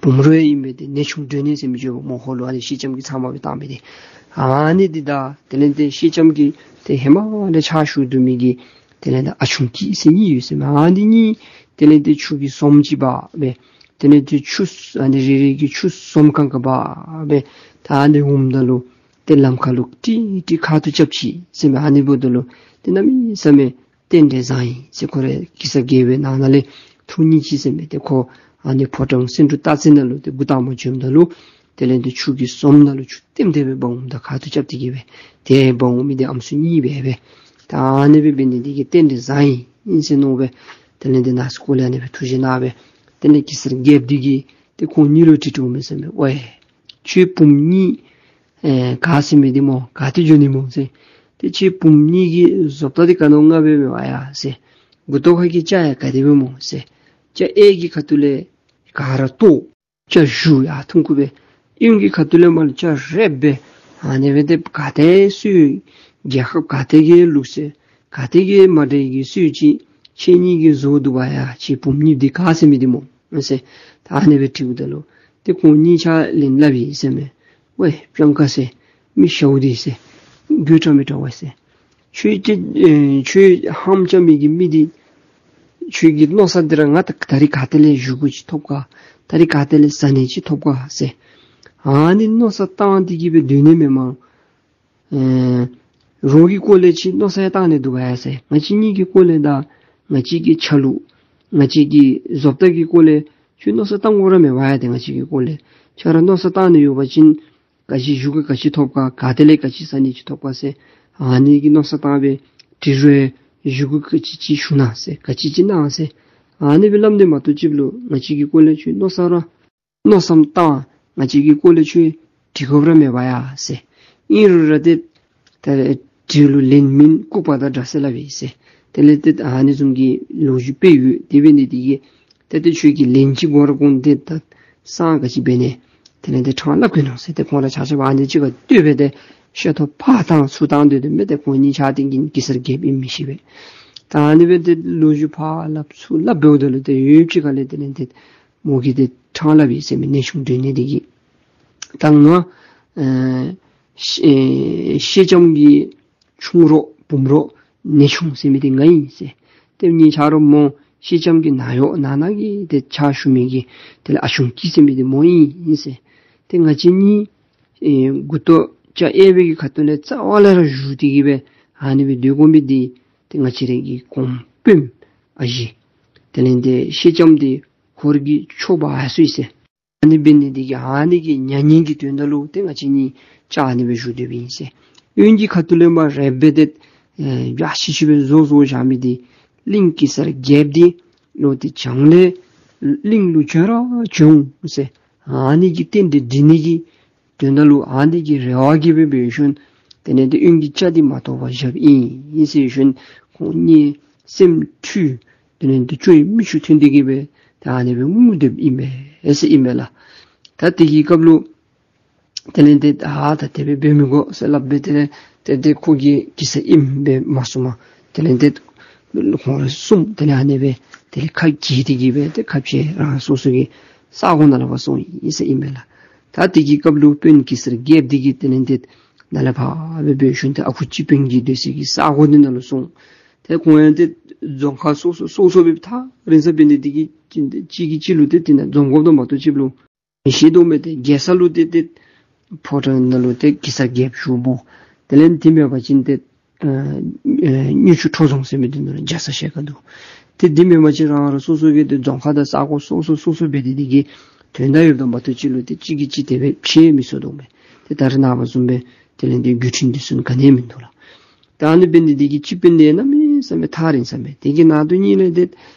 བུམོ་ར་ཨིན་མས། ཏེ་ནེའུ་ཆུང་སྒྲོན་ནེ་ཟེར་མི་ཅིག་ཡོདཔ་སྨོ། ཧོར་ལུ་ཨ་ནི་ཤེལ་ལྕམ་གྱི་ཚབ་མ་སྦེ་བཏང་མི་འདི། ཨ་ནི་འདི་དང་དེ་ལས་ཏེ་ཤེལ་ལྕམ་གྱི་ཏེ་ཧེ་མ་ལས་ཕྱག་ཞུ་སྡོད་མི་གི་དེ་ལས་ཏེ་ཨ་ཆུང་སྐྱིད་ཟེར་གཉིས་ཡོད་ཟེར་མས། ཨ་ནི་གཉིས་དེ་ལས་ཏེ་ཆུ་གི་ཟོམ་ཅིག་འབག་སྦེ་དེ་ལས་ཏེ་ཆུ་ཨ་ནི་རེ་རེ་གིས་ཆུ་ཟོམ་གང་ག་འབག་སྦེ་ད་ཨ་ནི་འོངམ་ད་ལུ་ཏེ་ལམ་ཁ་ལུ་ཀྲིག་ཀྲི་ཁ་ཐུག་རྐྱབ་ཅི་ཟེར་མས། ཨ་ནི་འབདཝ་ད་ལུ་ཏེ་གནམ་མེད་ས་མེད་རྟེན་འབྲེལ་བཟང་ཡི་ཟེར། ཁོ་ར་གེ་སར་རྒྱལ་པོའི་ནང་ན་ལས་ཐུགས་མཉེས་ཅི་ཟེར་མས། ཏེ་ཁོ་ཨ་ནི་ཕོ་བྲང་སེང་འབྲུག་སྟག་རྩེ་ནང་ལུ་ཏེ་འགོ་དང་པ་འབྱོནམ་ད་ལུ་དེ་ལས་ཏེ་ཆུ་གི་ཟོམ་ནང་ལུ་ཆུ་ལྟེམ་ལྟེ་སྦེ་འབག་འོངམ་ད་ཁ་ཐུག་རྐྱབ་སྟེ་གི་སྦེ་ཏེ་འབག་འོང་མི་འདི་ཨམ་སྲུ་གཉིས་སྦེ་སྦེ་ད་ཨ་ནི་སྦེ་འབད་ནི་འདི་གིས་རྟེན་འབྲེལ་བཟང་ཡི་ཨིན་ཟེར་མནོ་སྦེ་དེ་ལས་ཏེ་ནང་སྐོར་ལས་ཨ་ནི་སྦེ་ཐུགས་བཞེད་གནང་སྦེ་དེ་ལས་གེ་སར་རྒྱལཔོ་འདི་གིས་ཏེ་ཁོང་གཉིས་ལུ་དྲི་དྲིཝ་མས་ཟེར་མས། ཝའེ་ཁྱོད་བུམོ་གཉིས་ཨེ་ག་ཟེར་མི་འདི་སྨོ་ག་ཏེ་འགྱོ་ནི་སྨོ་ཟེར། ཏེ་ཁྱོད་བུམོ་གཉིས་ཀྱི་བཟོ་ལྟ་འདི་ག་ནི་བ་ཨིན་པས་ཡ་ཟེར། མགུ་ཏོ་ཁ་གི་སྐྱ་ཡང་ག་དེ་སྦེ་སྨོ་ཟེར། སྐྱ་གཡས་ཀྱི་ཁ་ཐུག་ལས་ག་ར་ལྟོ་སྐྱ་བཞུ་ཡར་འཐུང་ཁུག་སྦེ། གཡོན་གྱི་ཁ་ཐུག་ལས་མར་སྐྱ་རེག་སྦེ། ཨ་ནི་སྦེ་ཏེ་ག་ཏེ་སུ་རྒྱལ་ཁབ་ག་ཏེ་གི་ལུགས་སྲོལ་ག་ཏེ་གི་མ་འདྲཝ་གི་སྲོལ་ཅིག་ཁྱེད་གཉིས་ཀྱིས་བཟོ་འདུག་པ་ཡ། ཁྱེད་བུམོ་གཉིས་འདི་ག་ཟེར་མི་འདི་སྨོ་ཟེར། ད་ཨ་ནི་སྦེ་དྲིཝ་ད་ལུ་ཏེ་ཁོང་གཉིས་ཆ་ལན་སླབ་ཡི་ཟེར་མས། ཝའེ་སྤྱང་ཀ་ཟེར། མི་ཤཝ་འདི་ཟེར། དགོད་བྲ་མི་བྲ་བ་ཟེར། ཁྱོད་ཀྱི་ཨེ་ཁྱོད་ཧམ་རྐྱབ་མི་གི་མི་འདི་ཁྱོད་ཀྱི་མནོ་ས་འདི་ར་ང་ད་ད་རིས་ག་ཏེ་ལས་བཞེས་སྒོ་ཅིག་ཐོབ་ག། ད་རིས་ག་ཏེ་ལས་བཟའ་ནི་ཅིག་ཐོབ་ག་ཟེར། ཨ་ནི་མནོ་བསམ་བཏང་སྟེ་གི་སྦེ་སྡོད་ནི་མེན་མས། ཨེ་རོགས་ཀྱི་སྐོར་ལས་ཅིག་མནོ་བསམ་ཡང་བཏང་ནི་འདུག་པ་ཡ་ཟེར། ང་བཅས་གཉིས་ཀྱི་སྐོར་ལས་དང་ང་བཅས་ཀྱི་ཆ་ལུགས་ང་བཅས་ཀྱི་བཟོ་ལྟ་གི་སྐོར་ལས་ཁྱོད་མནོ་བསམ་བཏང་དགོ་ར་མེད་པ་ཡ། ཏེ་ང་བཅས་ཀྱི་སྐོར་ལས་ཁྱོད་ར་མནོ་བསམ་བཏང་ནི་ཡོད་པ་ཅིན་ག་ཅི་བཞེས་སྒོ་ག་ཅི་ཐོབ་ག། ག་ཏེ་ལས་ག་ཅི་བཟའ་ནི་ཅིག་ཐོབ་ག་ཟེར། ཨ་ནི་གི་མནོ་བསམ་བཏང་སྦེ་དྲི་རུང་བཞེས་སྒོ་ག་ཅི་ཅིག་ཞུ་གནང་ཟེར། ག་ཅི་ཅིག་གནང་ཟེར། ཨ་ནི་སྦེ་སླབ་ནི་མ་གཏོགས་ཅིག་ལུ་ང་བཅས་ཀྱི་སྐོར་ལས་ཁྱོད་མནོ་བསམ་ར་མནོ་བསམ་བཏང་། ང་བཅས་ཀྱི་སྐོར་ལས་ཁྱོད་དྲི་དགོཔ་ར་མེད་པ་ཡ་ཟེར། ཨིན་རུང་ར་ཏེ་ད་དྲི་ལུ་ལན་མིན་ལྐུགས་པ་དང་འདྲ་ཟེར་སླབ་ཡི་ཟེར། དེ་ལས་ཏེ་ཨ་ནི་བཟུམ་གྱི་ལོ་རྒྱུས་དཔེ་ཡོད། དེ་འབད་ནི་འདི་གིས་ཏེ་ཏེ་ཁྱོད་ཀྱིས་ལན་ཅིག་དགོ་ར་དགོ་ནི་འདི་ད་སང་ག་ཅི་འབད་ནི། དེ་ལས་ཏེ་ཕྲང་སླབ་གེ་ནོ་ཟེར། ཏེ་ཁོང་ར་ཆ་ཁྱབ་ཨ་ནི་ཅིག་ཁར་ལྟོས་སྦེ་ཏེ་ཤེས་ཐོབ་ཕར་བཏང་ཚུར་བཏང་སྡོད་དོ་མས། ཏེ་ཁོང་གཉིས་ཆ་འདི་གིས་གེ་སར་རྒྱལཔོ་ཨིནམ་མི་ཤེས་པས། ད་ཨ་ནི་སྦེ་ཏེ་ལོ་རྒྱུས་ཕར་སླབ་ཚུར་སླབ་འབདཝ་ད་ལུ་ཏེ་ཡུདཔ་ཅིག་ཁ་ལས་དེ་ལས་ཏེ་མོ་གིས་ཏེ་ཕྲང་སླབ་ཡི་ཟེར་མས། ནེའུ་ཆུང་སྒྲོན་ནེ་འདི་གིས། ད་ང་ཨེ་ཤེ་ཨེ་ཤེལ་ལྕམ་གྱི་ཆུང་རོགས་བུམོ་རོགས་ནེའུ་ཆུང་ཟེར་མི་འདི་ང་ཨིན་ཟེར། ཏེ་ངེའི་ཆ་རོགས་མོ་ཤེལ་ལྕམ་གྱི་ནང་གཡོག་ནང་ན་གི་ཏེ་ཕྱག་ཞུ་མི་གི་དེ་ལས་ཨ་ཆུང་སྐྱིད་ཟེར་མི་འདི་མོ་ཨིན་ཟེར། ཏེ་ང་བཅས་གཉིས་ཨེ་མགུ་ཏོ་སྐྱ་གཡས་པའི་གི་ཁ་ཐུག་ལས་རྩ་བ་ལས་ར་བཞུགས་ཏེ་གི་སྦེ་ཨ་ནི་སྦེ་སྡོད་དགོ་མི་འདི་ཏེ་ང་བཅས་རའི་གི་གོང་དཔོནམ་ཨ་ཞེ་དེ་ལས་ཏེ་ཤེལ་ལྕམ་འདི་ཧོར་གྱི་ཆོསཔ་ཨ་སོ་ཡི་ཟེར། ཨ་ནི་འབད་ནི་འདི་གིས་ཨ་ནི་གི་མྱ་ངན་གྱི་དོན་དག་ལུ་ཏེ་ང་བཅས་གཉིས་ཆ་ཨ་ནི་སྦེ་བཞུགས་སྡོདཔ་ཨིན་ཟེར། གཡོན་གྱི་ཁ་ཐུག་ལས་མར་རེག་སྦེ་ཏེ་ཨེ་ཡ་ཤི་ཤི་སྦེ་བཟོ་བཟོ་བཞག་མི་འདི་གླིང་གེ་སར་རྒྱལཔོ་འདི་ལོག་སྟེ་བྱང་ལས་གླིང་ལུ་བྱོན་ར་བྱོན་འོང་ཟེར། ཨ་ནི་གི་རྟེན་འབྲེལ་འགྲིག་ནི་གི་དོན་དག་ལུ་ཨ་ནི་གི་རེ་བ་གིས་སྦེ་འབད་ཞིནམ་དེ་ལས་ཏེ་གཡོན་གྱི་སྐྱ་འདི་མ་ཐོབ་པར་བཞགཔ་ཨིན་ཟེར་ཞིནམ་ཁོང་གཉིས་སེམས་འཁྲུལ། དེ་ལས་ཏེ་ཅོ་ཡི་མིག་ཆུ་ཐོན་ཏེ་གི་སྦེ་ད་ཨ་ནི་སྦེ་ངུ་སྡོདཔ་ཨིན་པས་ཟེར་ཨིན་པས་ལགས། ད་དེ་གི་སྐབས་ལུ་དེ་ལས་ཏེ་ཨ་ད་དེ་སྦེ་འབད་མི་དགོ་ཟེར་སླབ་སྦེ་དེ་ལས་ཏེ་ཏེ་ཁོ་གིས་གེ་སར་ཨིནམ་སྦེ་མ་གསུངམ། དེ་ལས་ཏེ་ཁོང་ར་གསུམ་དེ་ལས་ཨ་ནི་སྦེ་དེ་ལས་ཁ་གྱེས་ཏེ་གི་སྦེ་ཏེ་ཁ་ཕྱེ་རང་སོ་སོ་གི་ས་གོ་ནང་ལུ་ཕར་སོང་ཡི་ཟེར་ཨིན་པས་ལགས། ད་དེ་གི་སྐབས་ལུ་དཔོན་གེ་སར་རྒྱལཔོ་འདི་གིས་དེ་ལས་ཏེ་ནཱ་ལས་ཕར་སྦེ་འབད་ཞིནམ་ཏེ་ཨ་ཁུ་སྤྱི་དཔོན་གྱི་སྡོད་ས་གི་ས་གོ་འདི་ནང་ལུ་སོང་། ཏེ་ཁོང་ཡང་ཏེ་ རྫོང་ཁག་སོ་སོ་སོ་སོ་སྦེ་ཐག་རིང་ས་འབད་ནི་འདི་གིས་གཅིག་གིས་གཅིག་ལུ་ཏེ་དེ་ནང་འཛོམས་དགོཔ་དང་མ་གཏོགས་ཅིག་ལུ་མི་ཤེས་དོ་མས། ཏེ་རྒྱལ་ས་ལུ་ཏེ་ཏེ་ཕོ་བྲང་ནང་ལུ་ཏེ་གེ་སར་རྒྱལཔོ་བཞུགས་འབོ། དེ་ལས་དེ་མེན་པ་ཅིན་ཏེ་ཨ་ཨ་མྱུར་མཆོད་ཁྲོ་རྫོང་ཟེར་མི་འདི་ནང་ལུ་རྒྱལ་ས་ཞལ་དཀར་འདུག། ཏེ་དེ་མེན་པ་ཅིན་རང་རང་སོ་སོ་གི་ཏེ་རྫོང་ཁག་དང་ས་གོ་སོ་སོ་སོ་སོ་འབད་དེ་འདི་གིས་དོན་དག་ཡོདཔ་དང་མ་གཏོགས་ཅིག་ལུ་ཏེ་གཅིག་གིས་གཅིག་དེ་སྦེ་ཕྱད་མི་ཚུགས་དོ་མས། ཏེ་ད་རེས་ནངས་པ་བཟུམ་སྦེ་དེ་ལས་ཏེ་བརྒྱུད་འཕྲིན་འདི་ཚུ་ག་ནི་ཡང་མིན་འདུག་ལགས། ད་ཨ་ནི་འབད་ནི་འདི་གིས་སྤྱི་དཔོན་འདི་གནམ་མེད་ས་མེད་ཐག་རིང་ས་མས། དེ་གི་ནང་དོན་ཉིད་ལས་ཏེ་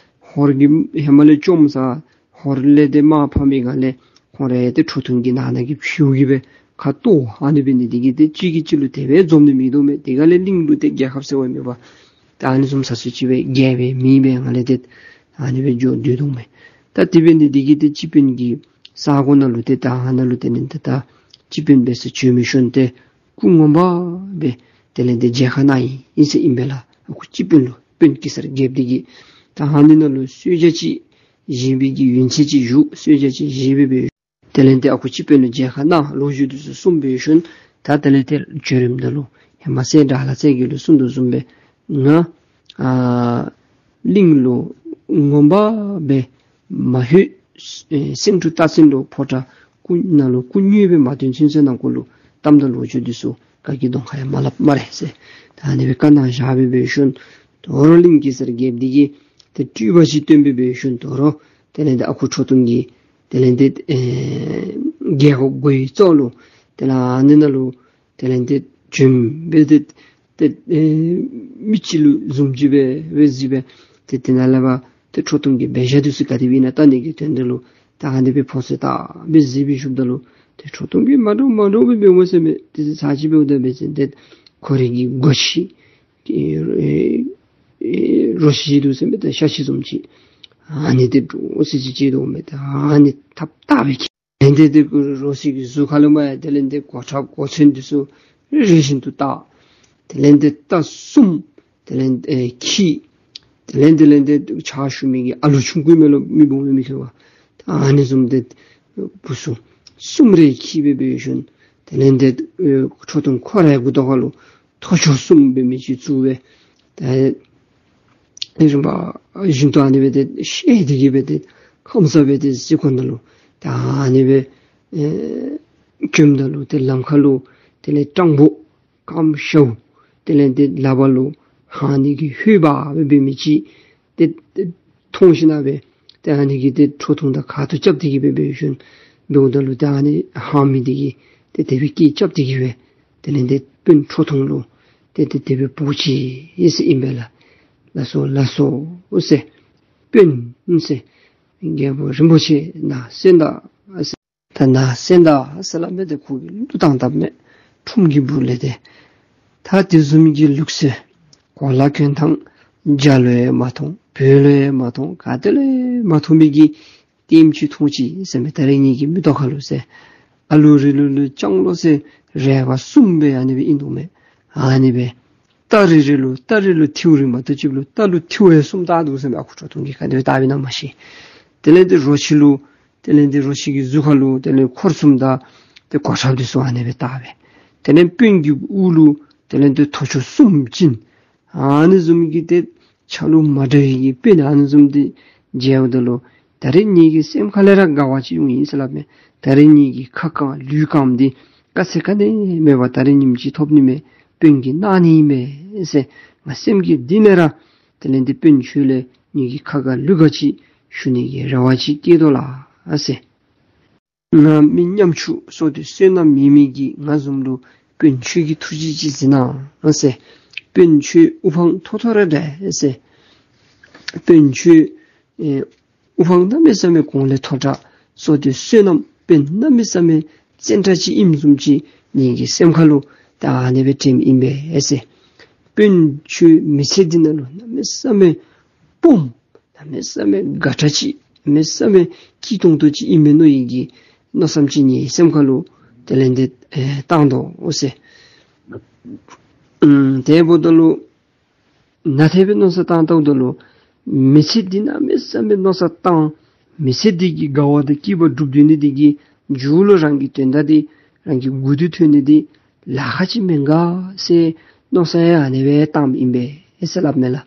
ཧོར་གྱིས་ཧེ་མ་ལས་བཅོམ་ས་ཧོར་ལས་ཏེ་དམག་ཕམ་པའི་སྒང་ལས་ཁོང་ར་ཡང་ཏེ་ཁྲོ་ཐུང་གི་ནང་ན་གི་ཕྱོགས་ཀྱི་སྦེ་ཁ་གཏོར། ཨ་ནི་འབད་ནི་འདི་གིས་ཏེ་གཅིག་གིས་གཅིག་ལུ་དེ་སྦེ་འཛོམས་ནི་མེད་དོ་མས། དེ་སྒང་ལས་གླིང་ལུ་ཏེ་རྒྱལ་ཁབ་ཟེར་བ་མེད་པར་ད་ཨ་ནི་བཟུམ་ས་སུ་ཅིག་སྦེ་རྒྱལ་པོའི་མིང་སྦེ་ང་ལས་ཏེ་ཨ་ནི་སྦེ་འགྱོ་སྡོད་དོ་མས། ད་དེ་འབད་ནི་འདི་གིས་ཏེ་སྤྱི་དཔོན་གྱི་ས་གོ་ནང་ལུ་ཏེ་ད་ཨ་ནཱ་ལུ་དེ་ལས་ཏེ་ད་སྤྱི་དཔོན་འབད་སར་བྱོན་མི་ཤུལ་ཏེ་སྐུ་ངོ་མ་སྦེ་དེ་ལས་ཏེ་མཇལ་ཁ་གནང་ཡི་ཟེར་ཨིན་པས་ལགས། ཨ་ཁུ་སྤྱི་དཔོན་ལུ་དཔོན་གེ་སར་རྒྱལཔོ་འདི་གིས་ད་ཨ་ནི་ནང་ལུ་གསོལ་ཇ་ཅིག་བཞེས་པའི་གི་ཡོན་ཚད་ཅིག་ཞུ། གསོལ་ཇ་ཅིག་བཞེས་སྦེ་སྦེ་དེ་ལས་ཏེ་ཨ་ཁུ་སྤྱི་དཔོན་ལུ་མཇལ་ཁ་གནང་ལོ་རྒྱུས་འདི་ཚུ་གསུངས་པའི་ཤུལ་ད་དེ་ལས་ཏེ་བྱོན་རནམ་ད་ལུ་ཧེ་མ་སྲས་དགྲ་ལྷ་རྩེ་རྒྱལ་ལུ་གསུངས་དོ་བཟུམ་སྦེ་ང་ཨ་གླིང་ལུ་ངོ་མ་སྦེ་མ་ལྷོད་ཨེ་སེང་འབྲུག་སྟག་འཛིན་ལུ་ཕོ་བྲང་སྐུ་ནང་ལུ་སྐུ་དངོས་སྦེ་མ་སྟོན་ཚུན་ཚོད་ནང་འཁོད་ལུ་གཏམ་དང་ལོ་རྒྱུས་འདི་ཚུ་ག་གིས་གདོང་ཁར་ཡང་མ་སླབ་སྨ་རེ་ཟེར། ད་ཨ་ནི་སྦེ་བཀའ་གནང་བཞག་སྦེ་སྦེ་ཤུལ་དོ་རུང་གླིང་གེ་སར་རྒྱལཔོ་འདི་གིས་ཏེ་སྤྲུལ་པ་ཅིག་སྟོན་སྦེ་སྦེ་ཤུལ་དོ་རུང་དེ་ལས་ཏེ་ཨ་ཁུ་ཁྲོ་ཐུང་གིས་དེ་ལས་ཏེ་ཨེ་རྒྱལ་སྒོ་སྒོའི་ཙོག་ལུ་དེ་ལས་ཨ་ནི་ནང་ལུ་དེ་ལས་ཏེ་བྱོན་སྦེ་ཏེ་ཏེ་ཨེ་མི་ཅིག་ལུ་བཟུམ་ཅིག་སྦེ་སྦེ་གཟིགས་སྦེ་ཏེ་དེ་ནང་ལས་འབད་ཏེ་ཁྲོ་ཐུང་གི་འབད་བཞག་འདི་ཚུ་ག་དེ་སྦེ་ཨིན་ན་བལྟ་ནི་གི་དོན་དག་ལུ་ད་ཨ་ནི་སྦེ་ཕོ་ཚོད་བལྟ་སྦེ་གཟིགས་སྦེ་བཞུགསཔ་ད་ལུ་ཏེ་ཁྲོ་ཐུང་གིས་མ་འདྲཝ་མ་འདྲཝ་སྦེ་འབདཝ་མས་ཟེར་མས། ཏེ་ཚར་གཅིག་འབདཝ་ད་འབད་བ་ཅིན་ཏེ་ཁོ་རའི་གི་སྒོ་ཁྱི་ཨེ་ཨེ་རོ་ཁྱི་འདུག་ཟེར་མས། ཏེ་ཤ་ཁྱི་བཟུམ་ཅིག་ཨ་ནི་ཏེ་འདྲོག་སི་ཅིག་ཅིག་འདུག་མས། ཏེ་ཨ་ནི་ཐགཔ་བཏགས་སྦེ་ཁྱིད། དེ་ལས་ཏེ་རོ་ཁྱི་གི་གཟུགས་ཁ་ལུ་མར་ཡང་དེ་ལས་ཏེ་གོ་ཁྲབ་གོ་མཚོན་འདི་ཚུ་རེ་བཞིན་དུ་བཏགས། དེ་ལས་ཏེ་རྟ་གསུམ་དེ་ལས་ཨེ་ཁྱིད། དེ་ལས་དེ་ལས་ཏེ་ཕྱག་ཞུ་མི་གི་ཨ་ལུ་ཆུང་ཀུ་མས་ལོ། མི་སྦོམ་མི་ཁེ་བ། ཨ་ནི་བཟུམ་ཏེ་བུ་ཚུ་གསུམ་རེ་ཁྱིད་སྦེ་སྦེ་ཤུལ་དེ་ལས་ཏེ་ཨེ་ཁྲོ་ཐུང་ཁོ་རའི་མགུ་ཏོ་ཁ་ལུ་ཐོར་ཅོག་གསུམ་འབད་མི་ཅིག་བཙུགས་སྦེ་ཏེ་ཨེ་རིམ་པ་བཞིན་དུ་ཨ་ནི་སྦེ་ཏེ་བཤེད་དེ་གིས་སྦེ་ཏེ་ཁམས་སངས་སྦེ་ཏེ་གཟིགས་ཁོ་ན་ལུ་ད་ཨ་ནི་སྦེ་ཨེ་བྱོནམ་ད་ལུ་ཏེ་ལམ་ཁ་ལུ་དེ་ལས་སྤྲང་པོ་སྐམ་ཤཝ་དེ་ལས་ཏེ་ལག་པ་ལུ་ཧང་ནི་གི་ཧོད་འབག་སྦེ་འབད་མི་ཅིག་ཏེ་ཏེ་མཐོང་ཞིན་ན་སྦེ་ཏེ་ཨ་ནི་གིས་ཏེ་ཁྲོ་ཐུང་དང་ཁ་ཐུག་རྐྱབ་སྟེ་གིས་སྦེ་འབད་ཞིནམ་འབདཝ་ད་ལུ་ཏེ་ཨ་ནི་ཧང་མི་འདི་གིས་ཏེ་དེ་སྦེ་སྐད་རྐྱབ་སྟེ་གིས་སྦེ་དེ་ལས་ཏེ་དཔོན་ཁྲོ་ཐུང་ལུ་ཏེ་ཏེ་དེ་སྦེ་འབོ་ཅི་ཟེར་ཨིན་པས་ལགས། ལགས་སོ་ལགས་སོ་ཟེར། དཔོན་ཟེར། རྒྱལ་པོ་རིན་པོ་ཆེ་ནཱ་གསན་ད་ཟེར། ད་ནཱ་གསན་ད་ཟེར་སླབ་མི་འདི་ཁོ་གིས་གླུ་བཏང་བཏངམ་མས། ཁྲོམ་གྱི་སྦུག་ལས་ཏེ། ད་དེ་བཟུམ་གྱི་ལུགས་སྲོལ་གོ་ལ་གྱོན་ཐངས་རྒྱ་ལུ་ཡང་མ་མཐོང་བོད་ལུ་ཡང་མ་མཐོང་ག་ཏེ་ལུ་ཡང་མ་མཐོང་མི་གི་ལྟདམོ་ཅིག་མཐོང་ཅི་ཟེར་མས། ད་རེས་ངེ་གི་མིག་ཏོ་ཁ་ལུ་ཟེར། ཨ་ལུ་རེ་ལུ་ལུ་ལྕང་ལོ་ཟེར་རལ་པ་གསུམ་སྦེ་ཨ་ནི་སྦེ་ཨིན་འདུག་མས། ཨ་ནི་སྦེ་རྟ་རེ་རེ་ལུ་རྟ་རེ་ལུ་ཐིའུ་རེ་མ་གཏོགས་ཅིག་ལུ་རྟ་ལུ་ཐིའུ་ཡང་གསུམ་བཏགས་འདུག་ཟེར་མས། ཨ་ཁུ་ཁྲོ་ཐུང་གིས་ག་དེ་སྦེ་བཏགས་སྦེ་ཨིན་ན་མ་ཤེས། དེ་ལས་ཏེ་རོ་ཁྱི་ལུ་དེ་ལས་ཏེ་རོ་ཁྱི་གི་གཟུགས་ཁ་ལུ་དེ་ལས་འཁོར་གསུམ་དང་ཏེ་གོ་ཁྲབ་འདི་ཚུ་ཨ་ནི་སྦེ་བཏགས་སྦེ། དེ་ལས་དཔོན་གྱི་དབུ་ལུ་དེ་ལས་ཏེ་ཐོར་ཅོག་གསུམ་བཅིངས། ཨ་ནི་བཟུམ་གྱི་ཏེ་ཆ་ལུགས་མ་འདྲ་བའི་གི་དཔོན་ཨ་ནི་བཟུམ་འདི་མཇལཝ་ད་ལུ་ད་རེས་ངེ་གི་སེམས་ཁ་ལས་ར་དགའ་བ་ཅིག་འོང་ཡི་ཟེར་སླབ་མས། ད་རེས་ངེ་གི་ཁ་བཀང་ལུས་བཀངམ་འདི་དཀའ་ཚེགས་ག་ནི་མེད་པར་ད་རེས་ཉིནམ་ཅིག་ཐོབ་ནི་མས། དཔོན་གྱིས་གནང་ནི་མས་ཟེར་ང་སེམས་ཀྱི་གཏིང་ལས་ར་དེ་ལས་ཏེ་དཔོན་ཁྱོད་ལས་ངེ་གི་ཁ་དགའ་ལུས་དགའ་ཅིག་ཞུ་ནི་གི་རེ་བ་ཅིག་བསྐྱེད་དོ་ལགས་ཟེར། ང་མི་ཉམ་ཆུང་བསོད་བདེ་བསོད་ནམས་མེད་མི་གི་ང་བཟུམ་ལུ་དཔོན་ཁྱོད་ཀྱིས་ཐུགས་རྗེ་ཅིག་གཟིགས་གནང་ཟེར། དཔོན་ཁྱོད་དབུ་འཕང་མཐོ་མཐོ་ར་འདྲ་ཟེར། དཔོན་ཁྱོད་ཨེ་དབུ་འཕང་གནམ་མེད་ས་མེད་གོང་ལས་མཐོ་དྲགས་བསོད་བདེ་བསོད་ནམས་དཔོན་གནམ་མེད་ས་མེད་བཙན་དྲགས་ཅིག་ཨིནམ་བཟུམ་ཅིག་ངེ་གི་སེམས་ཁ་ལུ་ད་ཨ་ནི་སྦེ་དྲནམ་ཨིན་པས་ཟེར། དཔོན་ཁྱོད་མི་ཚེ་འདི་ནང་ལུ་གནམ་མེད་ས་མེད་སྦོམ་གནམ་མེད་ས་མེད་དགའ་དྲགས་ཅིག་གནམ་མེད་ས་མེད་སྐྱིད་ཏོང་ཏོ་ཅིག་ཨིན་མས་མནོ་ཡི་གི་མནོ་བསམ་ཅིག་ངེའི་སེམས་ཁ་ལུ་དེ་ལས་ཏེ་ཨེ་བཏང་དོ་ཟེར། ཨམ་དེ་འབདཝ་ད་ལུ་ནཱ་དེ་སྦེ་མནོ་བསམ་བཏང་བལྟཝ་ད་ལུ་མི་ཚེ་འདི་གནམ་མེད་ས་མེད་མནོ་བསམ་བཏང་མི་ཚེ་འདི་གི་དགའ་བ་དང་སྐྱིད་པ་སྒྲུབ་སྡོད་ནི་འདི་གི་མཇུག་ལུ་རང་གི་དོན་དག་འདི་རང་གི་མགུ་ཏོ་ཐོན་ནི་འདི་ལཱ་ཁག་ཅིག་མེན་ག་ཟེར་མནོ་བསམ་ཡང་ཨ་ནི་སྦེ་བཏངམ་ཨིན་པས་ཟེར་སླབ་མས་ལགས།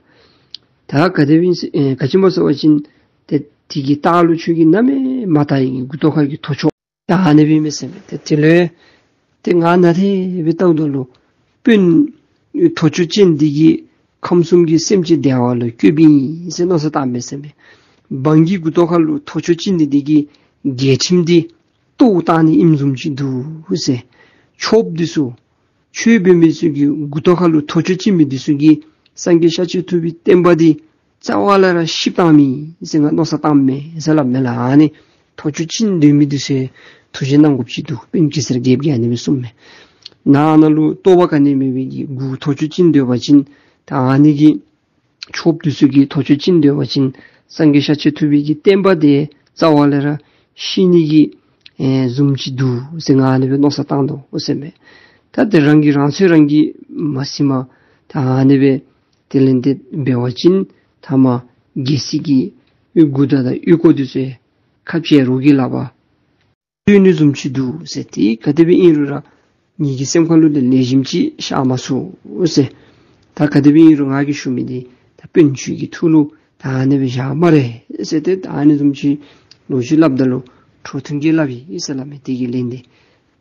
ད་ག་དེ་སྦེ་ཨིན་ཟེར་ཨེ་ག་ཅི་སྨོ་ཟེར་བ་ཅིན་ཏེ་དེ་གི་ལྟག་ལུ་ཁྱོད་ཀྱིས་གནམ་མེད་ས་མེད་མ་དག་པའི་གི་མགུ་ཏོ་ཁ་གི་ཐོར་ཅོག་ད་ཨ་ནི་སྦེ་མས་ཟེར་མས། ཏེ་དེ་ལས་ཏེ་ང་ནཱ་དེ་སྦེ་བལྟཝ་ད་ལུ་དཔོན་ཐོར་ཅོག་ཅན་འདི་གིས་ཁམས་གསུམ་གྱི་སེམས་ཅན་བདེ་བ་ལུ་བཀོདཔ་ཨིན་ཟེར་མནོ་བསམ་བཏངམ་མས་ཟེར་མས། འབངས་ཀྱི་མགུ་ཏོ་ཁ་ལུ་ཐོར་ཅོག་ཅན་འདི་འདི་གིས་རྒྱལ་ཁྲིམས་འདི་བཏོག་བཏང་ནི་ཨིནམ་བཟུམ་ཅིག་འདུག་ཟེར། ཆོསཔ་འདི་ཚུ་ཆོས་འབད་མི་ཚུ་གི་མགུ་ཏོ་ཁ་ལུ་ཐོར་ཅོག་བཅིངས་མི་འདི་ཚུ་གིས་སངས་རྒྱས་ཤཱཀྱ་ཐུབ་པའི་བསྟན་པ་འདི་རྩ་བ་ལས་ར་བཤིག་བཏང་མི་ཟེར་ང་མནོ་བསམ་བཏངམ་མས་ཟེར་སླབ་མས་ལགས། ཨ་ནི་ཐོར་ཅོག་བཅིངས་སྡོད་མི་འདི་ཚུ་ཐུགས་རྗེ་གནང་དགོཔ་ཅིག་འདུག། དཔོན་གེ་སར་རྒྱལཔོ་གིས་ཨ་ནི་སྦེ་གསུངམ་མས། ནང་ན་ལུ་རྟོགས་པ་ག་ནི་མེད་པའི་གི་མགུ་ཐོར་ཅོག་བཅིངས་སྡོད་པ་ཅིན་ད་ཨ་ནི་གི་ཆོསཔ་འདི་ཚུ་གིས་ཐོར་ཅོག་བཅིངས་སྡོད་པ་ཅིན་སངས་རྒྱས་ཤཱཀྱ་ཐུབ་པའི་གི་བསྟན་པ་འདི་རྩ་བ་ལས་ར་བཤིག་ནི་གི་ཨེ་བཟུམ་ཅིག་འདུག་ཟེར་ང་ཨ་ནི་སྦེ་མནོ་བསམ་བཏང་དོ་ཟེར་མས། ད་དེ་རང་གིས་རང་ཚོད་རང་གིས་མ་ཟིན་པར་ད་ཨ་ནི་སྦེ་དེ་ལས་དེ་འབད་བ་ཅིན་ཐ་མ་རྒྱལ་སྲིད་ཀྱི་དབུ་དགུ་དང་དང་དབུ་སྐོར་འདི་ཚུ་ཁ་བཅད་རོགས་ཀྱི་ལག་པར་སྤྲོད་ནི་བཟུམ་ཅིག་འདུག་ཟེར། ཏེ་ག་དེ་སྦེ་ཨིན་རུང་ར་ངེ་གི་སེམས་ཁ་ལུ་ཏེ་ལེགས་ཤོམ་ཅིག་ཤར་མ་ཚུགས་ཟེར། ད་ག་དེ་སྦེ་ཨིན་རུང་ང་གིས་ཞུ་མི་འདི་ད་དཔོན་ཁྱོད་ཀྱི་ཐུགས་ལུ་ད་ཨ་ནི་སྦེ་བཞག་སྨ་རེ་ཟེར། ཏེ་ད་ཨ་ནི་བཟུམ་ཅིག་ལོ་རྒྱུས་སླབ་ད་ལུ་ཁྲོ་ཐུང་གིས་སླབ་ཡི་ཟེར་སླབ་མས། དེ་གི་ལན་འདི་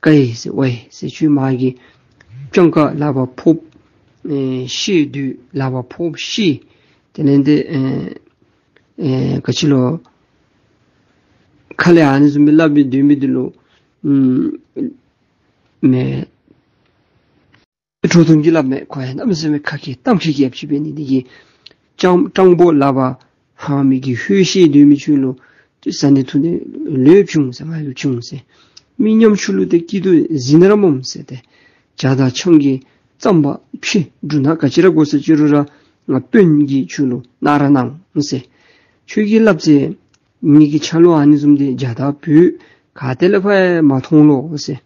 ཀ་ཡེ་ཟེར་ཝའེ་ཟེར། ཁྱོད་མ་གི་སྤྱང་ཀ་ལག་པར་ཕོརཔ་ཨེ་བཤེད་སྡོད། ལག་པར་ཕོརཔ་བཤེད། དེ་ལས་དེ་ཨེ་ཨེ་ག་ཅི་ལོ། ཁ་ལས་ཨ་ནི་བཟུམ་སྦེ་སླབ་སྦེ་སྡོད་མི་འདི་ལུ་ཨམ་མེན་ཁྲོ་ཐུང་གིས་སླབ་མས། ཁོ་ཡང་གནམ་མེད་ས་མེད་ཁ་སྐད་གཏམ་ཁ་སྐད་ཅིག་འབད་ནི་འདི་གིས་སྤྱང་སྤྲང་པོ་ལག་པར་ཧང་མི་གི་ཧོད་བཤེད་སྡོད་མི་ཁྱོད་ལུ་ཏེ་བཟའ་ནི་འཐུང་ནི་ལོས་བྱུང་ཟེར། ང་ལུ་བྱུང་ཟེར། མི་ཉམ་ཆུང་ལུ་ཏེ་སྐྱིད་སྡུག་གཟིགས་ན་ར་སྨོ་ཟེར། ཏེ་ཇ་དང་ཆང་གི་རྩམ་པ་ཕྱེ་འབྲུ་སྣ་ག་ཅི་ར་དགོ་ཟེར་ཅི་རུང་ར་ང་དཔོན་གྱིས་ཁྱོད་ལུ་གནང་ར་གནང་ཟེར། ཁྱོད་ཀྱིས་སླབ་ཟེར། ངེ་གི་ཆ་ལུ་ཨ་ནི་བཟུམ་འདི་ཇ་དང་བོད་ག་ཏེ་ལས་ཕར་མ་མཐོང་ལོ་ཟེར།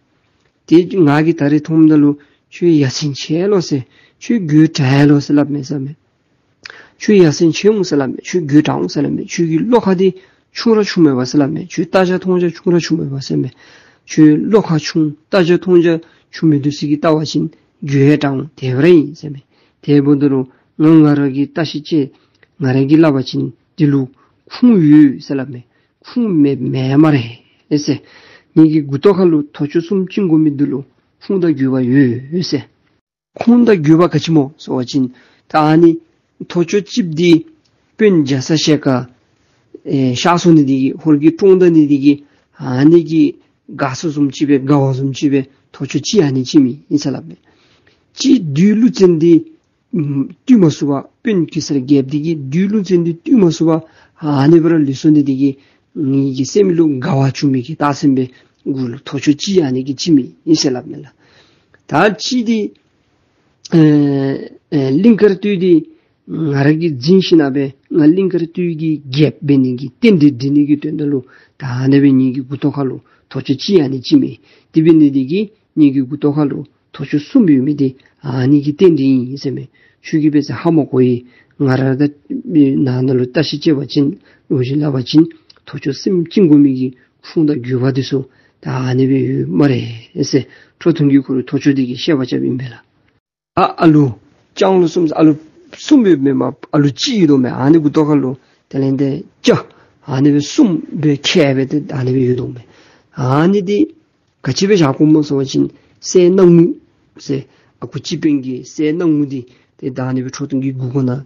ཏེ་ང་གིས་ད་རེས་མཐོངམ་ད་ལུ་ཁྱོད་ཡ་མཚན་ཆེ་ལོ་ཟེར། ཁྱོད་དགོད་བྲ་ལོ་ཟེར་སླབ་མས་ཟེར་མས། ཁྱོད་ཡ་མཚན་ཆེ་འོང་ཟེར་སླབ་མས། ཁྱོད་དགོད་བྲ་འོང་ཟེར་སླབ་མས། ཁྱོད་ཀྱི་བློ་ཁ་འདི་ཆུང་ར་ཆུང་མས་པ་ཟེར་སླབ་མས། ཁྱོད་ལྟ་རྒྱ་མཐོང་རྒྱ་ཆུང་ར་ཆུང་མས་པ་ཟེར་མས། ཁྱོད་བློ་ཁ་ཆུང་ལྟ་རྒྱ་མཐོང་རྒྱ་ཆུང་མི་འདི་ཚུ་གིས་བལྟ་བ་ཅིན་དགོད་བྲ་འོང་དེ་སྦེ་ར་ཨིན་ཟེར་མས། དེ་འབདཝ་ད་ལུ་ང་ང་ར་གིས་བརྟག་ཞིབ་དཔྱད་ང་ར་གིས་སླབ་པ་ཅིན་འདི་ལུ་ཁུངས་ཡོད་ཟེར་སླབ་མས། ཁུངས་མེད་མེན་སྨ་རེ་ཟེར། ངེ་གི་མགུ་ཏོ་ཁ་ལུ་ཐོར་ཅོག་གསུམ་བཅིངས་དགོ་མི་འདི་ལུ་ཁུངས་དང་དགོས་པ་ཡོད་ཟེར། ཁུངས་དང་དགོས་པ་ག་ཅི་སྨོ་ཟེར་བ་ཅིན་ད་ཨ་ནི་ཐོར་ཅོག་གཅིགཔོ་འདི་དཔོན་རྒྱ་ཚ་ཞལ་དཀར་ཨེ་གཤགས་སོང་ནི་འདི་གིས་ཧོར་གྱིས་བཀྲོངས་ད་ནི་འདི་གིས་ཨ་ནི་གི་དགའ་ཚོར་བཟུམ་ཅིག་སྦེ་དགའ་བ་བཟུམ་ཅིག་སྦེ་ཐོར་ཅོག་གཅིག་ཨ་ནི་བཅིངས་མི་ཨིན་ཟེར་སླབ་མས། གཅིག་བདུད་ཀླུ་བཙན་འདི་ཨམ་བཏུལ་མ་ཚུགས་པར་དཔོན་གེ་སར་རྒྱལཔོ་འདི་གིས་བདུད་ཀླུ་བཙན་འདི་བཏུལ་མ་ཚུགས་པར་ཨ་ནི་སྦེ་ར་ལུས་སོང་ནི་འདི་གིས་ངེ་གི་སེམས་ལུ་དགའ་བ་བྱུང་མི་གི་རྟགས་མཚན་སྦེ་མགུ་ལུ་ཐོར་ཅོག་གཅིག་ཨ་ནི་གིས་བཅིངས་མི་ཨིན་ཟེར་སླབ་མས་ལགས། ད་གཅིག་འདི་ཨེ་ཨེ་གླིང་དཀར་སྟོད་འདི་ང་ར་གིས་འཛིན་ཞིནམ་ལས་ང་གླིང་དཀར་སྟོད་ཀྱི་རྒྱལཔོ་འབད་ནི་གི་རྟེན་འབྲེལ་འགྲིག་ནི་གི་དོན་དག་ལུ་ད་ཨ་ནི་སྦེ་ངེ་གི་མགུ་ཏོ་ཁ་ལུ་ཐོར་ཅོག་གཅིག་ཨ་ནི་བཅིངས་མི་འདི་འབད་ནི་འདི་གིས་ངེ་གི་མགུ་ཏོ་ཁ་ལུ་ཐོར་ཅོག་གསུམ་ཡོད་མི་འདི་ཨ་ནི་གི་རྟེན་འབྲེལ་ཨིན་ཟེར་མས། ཁྱོད་ཀྱིས་འབད་ས་ཧ་མ་གོ་ཡི། ང་ར་ད་ནང་ན་ལུ་བརྟག་ཞིབ་དཔྱད་པ་ཅིན་ལོ་རྒྱུས་སླབ་པ་ཅིན་ཐོར་ཅོག་གསུམ་བཅིངས་དགོ་མི་གི་ཁུངས་དང་དགོས་པ་འདི་ཚུ་ད་ཨ་ནི་སྦེ་ཡོད་སྨ་རེ་ཟེར། ཁྲོ་ཐུང་གིས་ཁོ་རའི་ཐོར་ཅོག་འདི་གི་བཤད་པ་རྐྱབ་ཨིན་པས་ལགས། ཨ་ཨ་ལུ་སྤྱང་ལུ་གསུམ་ཨ་ལུ་གསུམ་ཡོད་མེན་མས། ཨ་ལུ་གཅིག་ཡོད་དོ་མས། ཨ་ནི་མགུ་ཏོ་ཁ་ལུ་དེ་ལས་དེ་ཅ་ཨ་ནི་སྦེ་གསུམ་སྦེ་ཁྱད་སྦེ་ཏེ་ཨ་ནི་སྦེ་ཡོད་དོ་མས། ཨ་ནི་འདི་ག་ཅི་སྦེ་བཞག་དགོཔ་སྨོ་ཟེར་བ་ཅིན་སྲས་སྣང་ངུ་ཟེར་ཨ་ཁུ་སྤྱི་དཔོན་གྱི་སྲས་སྣང་ངུ་འདི་ཏེ་ད་ཨ་ནི་སྦེ་ཁྲོ་ཐུང་གི་མགུ་གུ་ནང་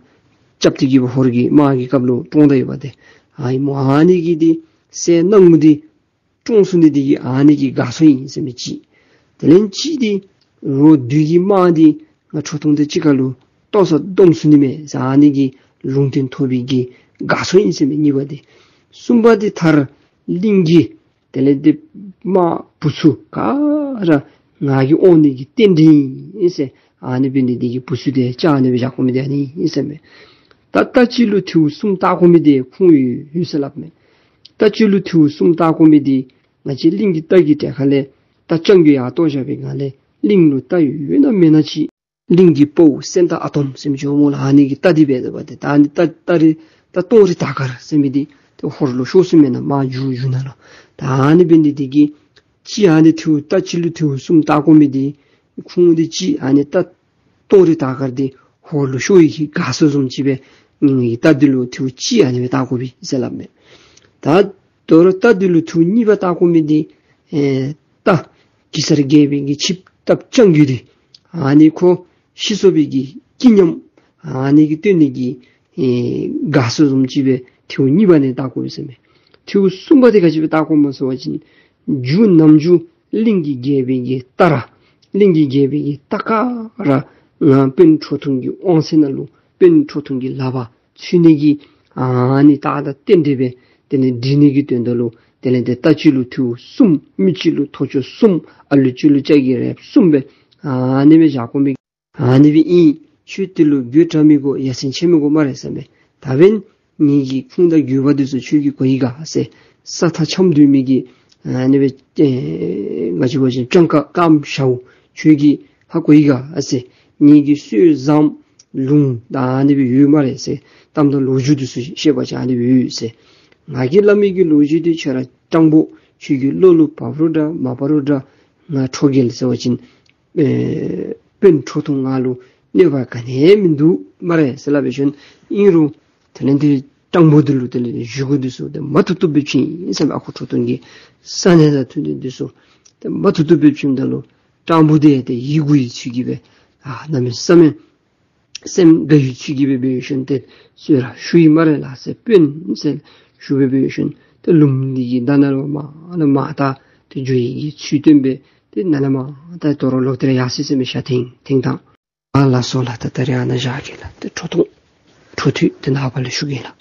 རྐྱབ་སྟེ་གི་སྦེ་ཧོར་གྱི་དམག་གི་སྐབས་ལུ་བཀྲོངས་ད་ཡོདཔ་ཏེ། ཨ་ཨིན་སྨོ། ཨ་ནི་གི་འདི་སྲས་སྣང་ངུ་འདི་བཀྲོངས་སོང་ནི་འདི་གིས་ཨ་ནི་གི་དགའ་ཚོར་ཨིན་ཟེར་མི་གཅིག། དེ་ལས་གཅིག་འདི་རོགས་བདུད་ཀྱི་དམག་འདི་ང་ཁྲོ་ཐུང་དང་གཅིག་ཁར་ལུ་ལྟོ་ཚང་བསྡོམས་སོང་ནི་མས་ཟེར་ཨ་ནི་གི་ལུང་བསྟན་ཐོབ་པའི་གི་དགའ་ཚོར་ཨིན་ཟེར་མི་གཉིས་པ་འདི། གསུམ་པ་འདི་མཐར་གླིང་གི་དེ་ལས་འདི་དམག་བུ་ཚུ་ག་ར་ང་གིས་དབང་ནི་གི་རྟེན་འབྲེལ་ཨིན་ཟེར་ཨ་ནི་འབད་ནི་འདི་གིས་བུ་ཚུ་འདི་ཅ་ཨ་ནི་སྦེ་བཞག་དགོ་མི་འདི་ཨ་ནི་ཨིན་ཟེར་མས། ད་རྟ་གཅིག་ལུ་ཐེའུ་གསུམ་བཏགས་དགོ་མི་འདི་ཁུངས་ཡོད་ཡོད་ཟེར་སླབ་མས། རྟ་གཅིག་ལུ་ཐེའུ་གསུམ་བཏགས་དགོ་མི་འདི་ང་བཅས་གླིང་གི་རྟ་གི་གྲས་ཁ་ལས་རྟ་རྐྱང་རྒོད་ཡར་གཏོར་བཞག་པའི་སྒང་ལས་གླིང་ལུ་རྟ་ཡོད་ན་མེད་ན་ཅིག་གླིང་གི་དཔའ་བོ་སེང་སྟག་ཨ་དོམ་ཟེར་མི་ཅིག་འོང་སྨོ་ལགས། ཨ་ནི་གི་རྟ་འདི་འབད་དོ་བ་ཏེ། ད་ཨ་ནི་རྟ་རྟ་རི་རྟ་སྟོང་རི་དར་དཀར་ཟེར་མི་འདི་ཏེ་ཧོར་ལུ་ཤོར་སོང་མེན་ན་མར་རྒྱུག་རྒྱུག་ནང་ལུ། ད་ཨ་ནི་འབད་ནི་འདི་གིས་གཅིག་ཨ་ནི་ཐེའུ་རྟ་གཅིག་ལུ་ཐེའུ་གསུམ་བཏགས་དགོ་མི་འདི་ཁུངས་འདི་གཅིག་ཨ་ནི་རྟ་སྟོང་རི་དར་དཀར་འདི་ཧོར་ལུ་ཤོར་ཡི་གི་དགའ་ཚོར་བཟུམ་ཅིག་སྦེ་ ཨིན་རྟ་འདི་ལུ་ཐེའུ་གཅིག་ཨ་ནི་སྦེ་བཏགས་དགོ་པས་ཟེར་སླབ་མས། ད་དོ་རུང་རྟ་འདི་ལུ་ཐེའུ་གཉིས་པ་བཏགས་དགོ་མི་འདི་ཨེ་རྟ་གེ་སར་རྒྱལ་པོའི་གི་ཆིབས་རྟ་རྐྱང་རྒོད་འདི་ཨ་ནི་ཁོ་ཤི་སོང་བའི་གི་སྐྱིད་ཉམས་ཨ་ནི་གི་སྟོན་ནི་གི་ཨེ་དགའ་ཚོར་བཟུམ་ཅིག་སྦེ་ཐེའུ་གཉིས་པ་ནི་བཏགས་དགོ་པས་ཟེར་མས། ཐེའུ་གསུམ་པ་འདི་ག་ཅི་སྦེ་བཏགས་དགོཔ་སྨོ་ཟེར་བ་ཅིན་རྒྱུ་ནམ་རྒྱུན་གླིང་གི་རྒྱལ་པོའི་གི་རྟ་ར་གླིང་གི་རྒྱལ་པོའི་གི་རྟ་ག་ར་ང་དཔོན་ཁྲོ་ཐུང་གི་དབང་ཚད་ནང་ལུ་དཔོན་ཁྲོ་ཐུང་གི་ལག་པར་ཚུད་ནི་གི་ཨ་ནི་རྟགས་དང་རྟེན་འབྲེལ་སྦེ་དེ་ལས་འགྲིག་ནི་གི་དོན་དག་ལུ་དེ་ལས་ཏེ་རྟ་གཅིག་ལུ་ཐེའུ་གསུམ་མི་གཅིག་ལུ་ཐོར་ཅོག་གསུམ་ཨ་ལུ་གཅིག་ལུ་ལྕགས་ཀྱི་རས་གསུམ་སྦེ་ཨ་ནི་སྦེ་བཞག་དགོ་མི་ཨ་ནི་སྦེ་ཨིན། ཁྱོད་དེ་ལུ་འབོད་སྒྲ་མི་གོ་ཡ་མཚན་ཆེ་མི་གོ་སྨ་རེ་ཟེར་མས། ད་འབདན་ངེ་གི་ཁུངས་དང་དགོས་པ་འདི་ཚུ་ཁྱོད་ཀྱིས་གོ་ཡི་ག་ཟེར། ས་མཐའ་འཁྱམས་སྡོད་མི་གི་ཨ་ནི་སྦེ་ཨེ་ང་བཅས་འབད་བ་ཅིན་སྤྱང་ཀ་སྐམ་ཤཝ་ཁྱོད་ཀྱིས་ཧ་གོ་ཡི་ག་ཟེར། ངེ་གི་སྲོལ་བཟང་ལུང་ད་ཨ་ནི་སྦེ་ཡོད་སྨ་རེ་ཟེར། གཏམ་དང་ལོ་རྒྱུས་འདི་ཚུ་བཤད་པ་ཅིན་ཨ་ནི་སྦེ་ཡོད་ཟེར། ང་གིས་སླབ་མི་གི་ལོ་རྒྱུས་འདི་ཁྱོད་ར་སྤྲང་པོ་ཁྱོད་ཀྱི་བློ་ལུ་བབས་རུང་འདྲ་མ་བབས་རུང་འདྲ་ང་ཁྲོ་རྒྱལ་ཟེར་བ་ཅིན་ཨེ་དཔོན་ཁྲོ་ཐུང་ང་ལུ་གནོད་པ་ག་ནི་ཡང་མིན་འདུག་སྨ་རེ་ཟེར་སླབ་སྦེ་ཞིནམ་ཨིན་རུང་དེ་ལས་ཏེ་སྤྲང་པོ་འདི་ལུ་དེ་ལས་ཞུ་གུ་འདི་ཚུ་ཏེ་མ་བཏུབ་བཏུབ་སྦེ་བྱིན་ཟེར་མས། ཨ་ཁུ་ཁྲོ་ཐུང་གི་ས་གནས་དང་མཐུན་ཏེ་འདི་ཚུ་ཏེ་མ་བཏུབ་བཏུབ་སྦེ་བྱིནམ་ད་ལུ་སྤྲང་པོ་འདི་ཡང་ཏེ་ཡིད་མགུ་ཡི་ཚུལ་གྱིས་སྦེ་ཨ་གནམ་མེད་ས་མེད་སེམས་དགའ་ཡི་ཚུལ་གྱིས་སྦེ་འབད་ཞིནམ་ཏེ་གསོལ་རས་ཞུ་ཡི་སྨ་རེ་ལགས་ཟེར་དཔོན་ཟེར་ཞུ་སྦེ་འབད་ཞིནམ་ཏེ་ལུངམ་འདི་གི་ད་ནཱ་ལས་མར་ནཱ་མར་ད་ཏེ་འགྱོ་ནི་གི་ཚུལ་སྟོན་སྦེ་ཏེ་ནཱ་ལས་མར་ད་དོ་རུང་ལོག་སྟེ་ར་ཡར་སོ་ཡི་ཟེར་མས། ཤ་ཐིང་ཐིང་དང་། ཨ་ལགས་སོ་ལགས། ད་ད་རིས་ཨ་ནཱ་བཞག་གེ་ལགས། ཏེ་ཁྲོ་ཐུང་ཁྲོ་ཐུང་འདི་ནངས་པ་ལས་ཞུ་གེ་ལགས།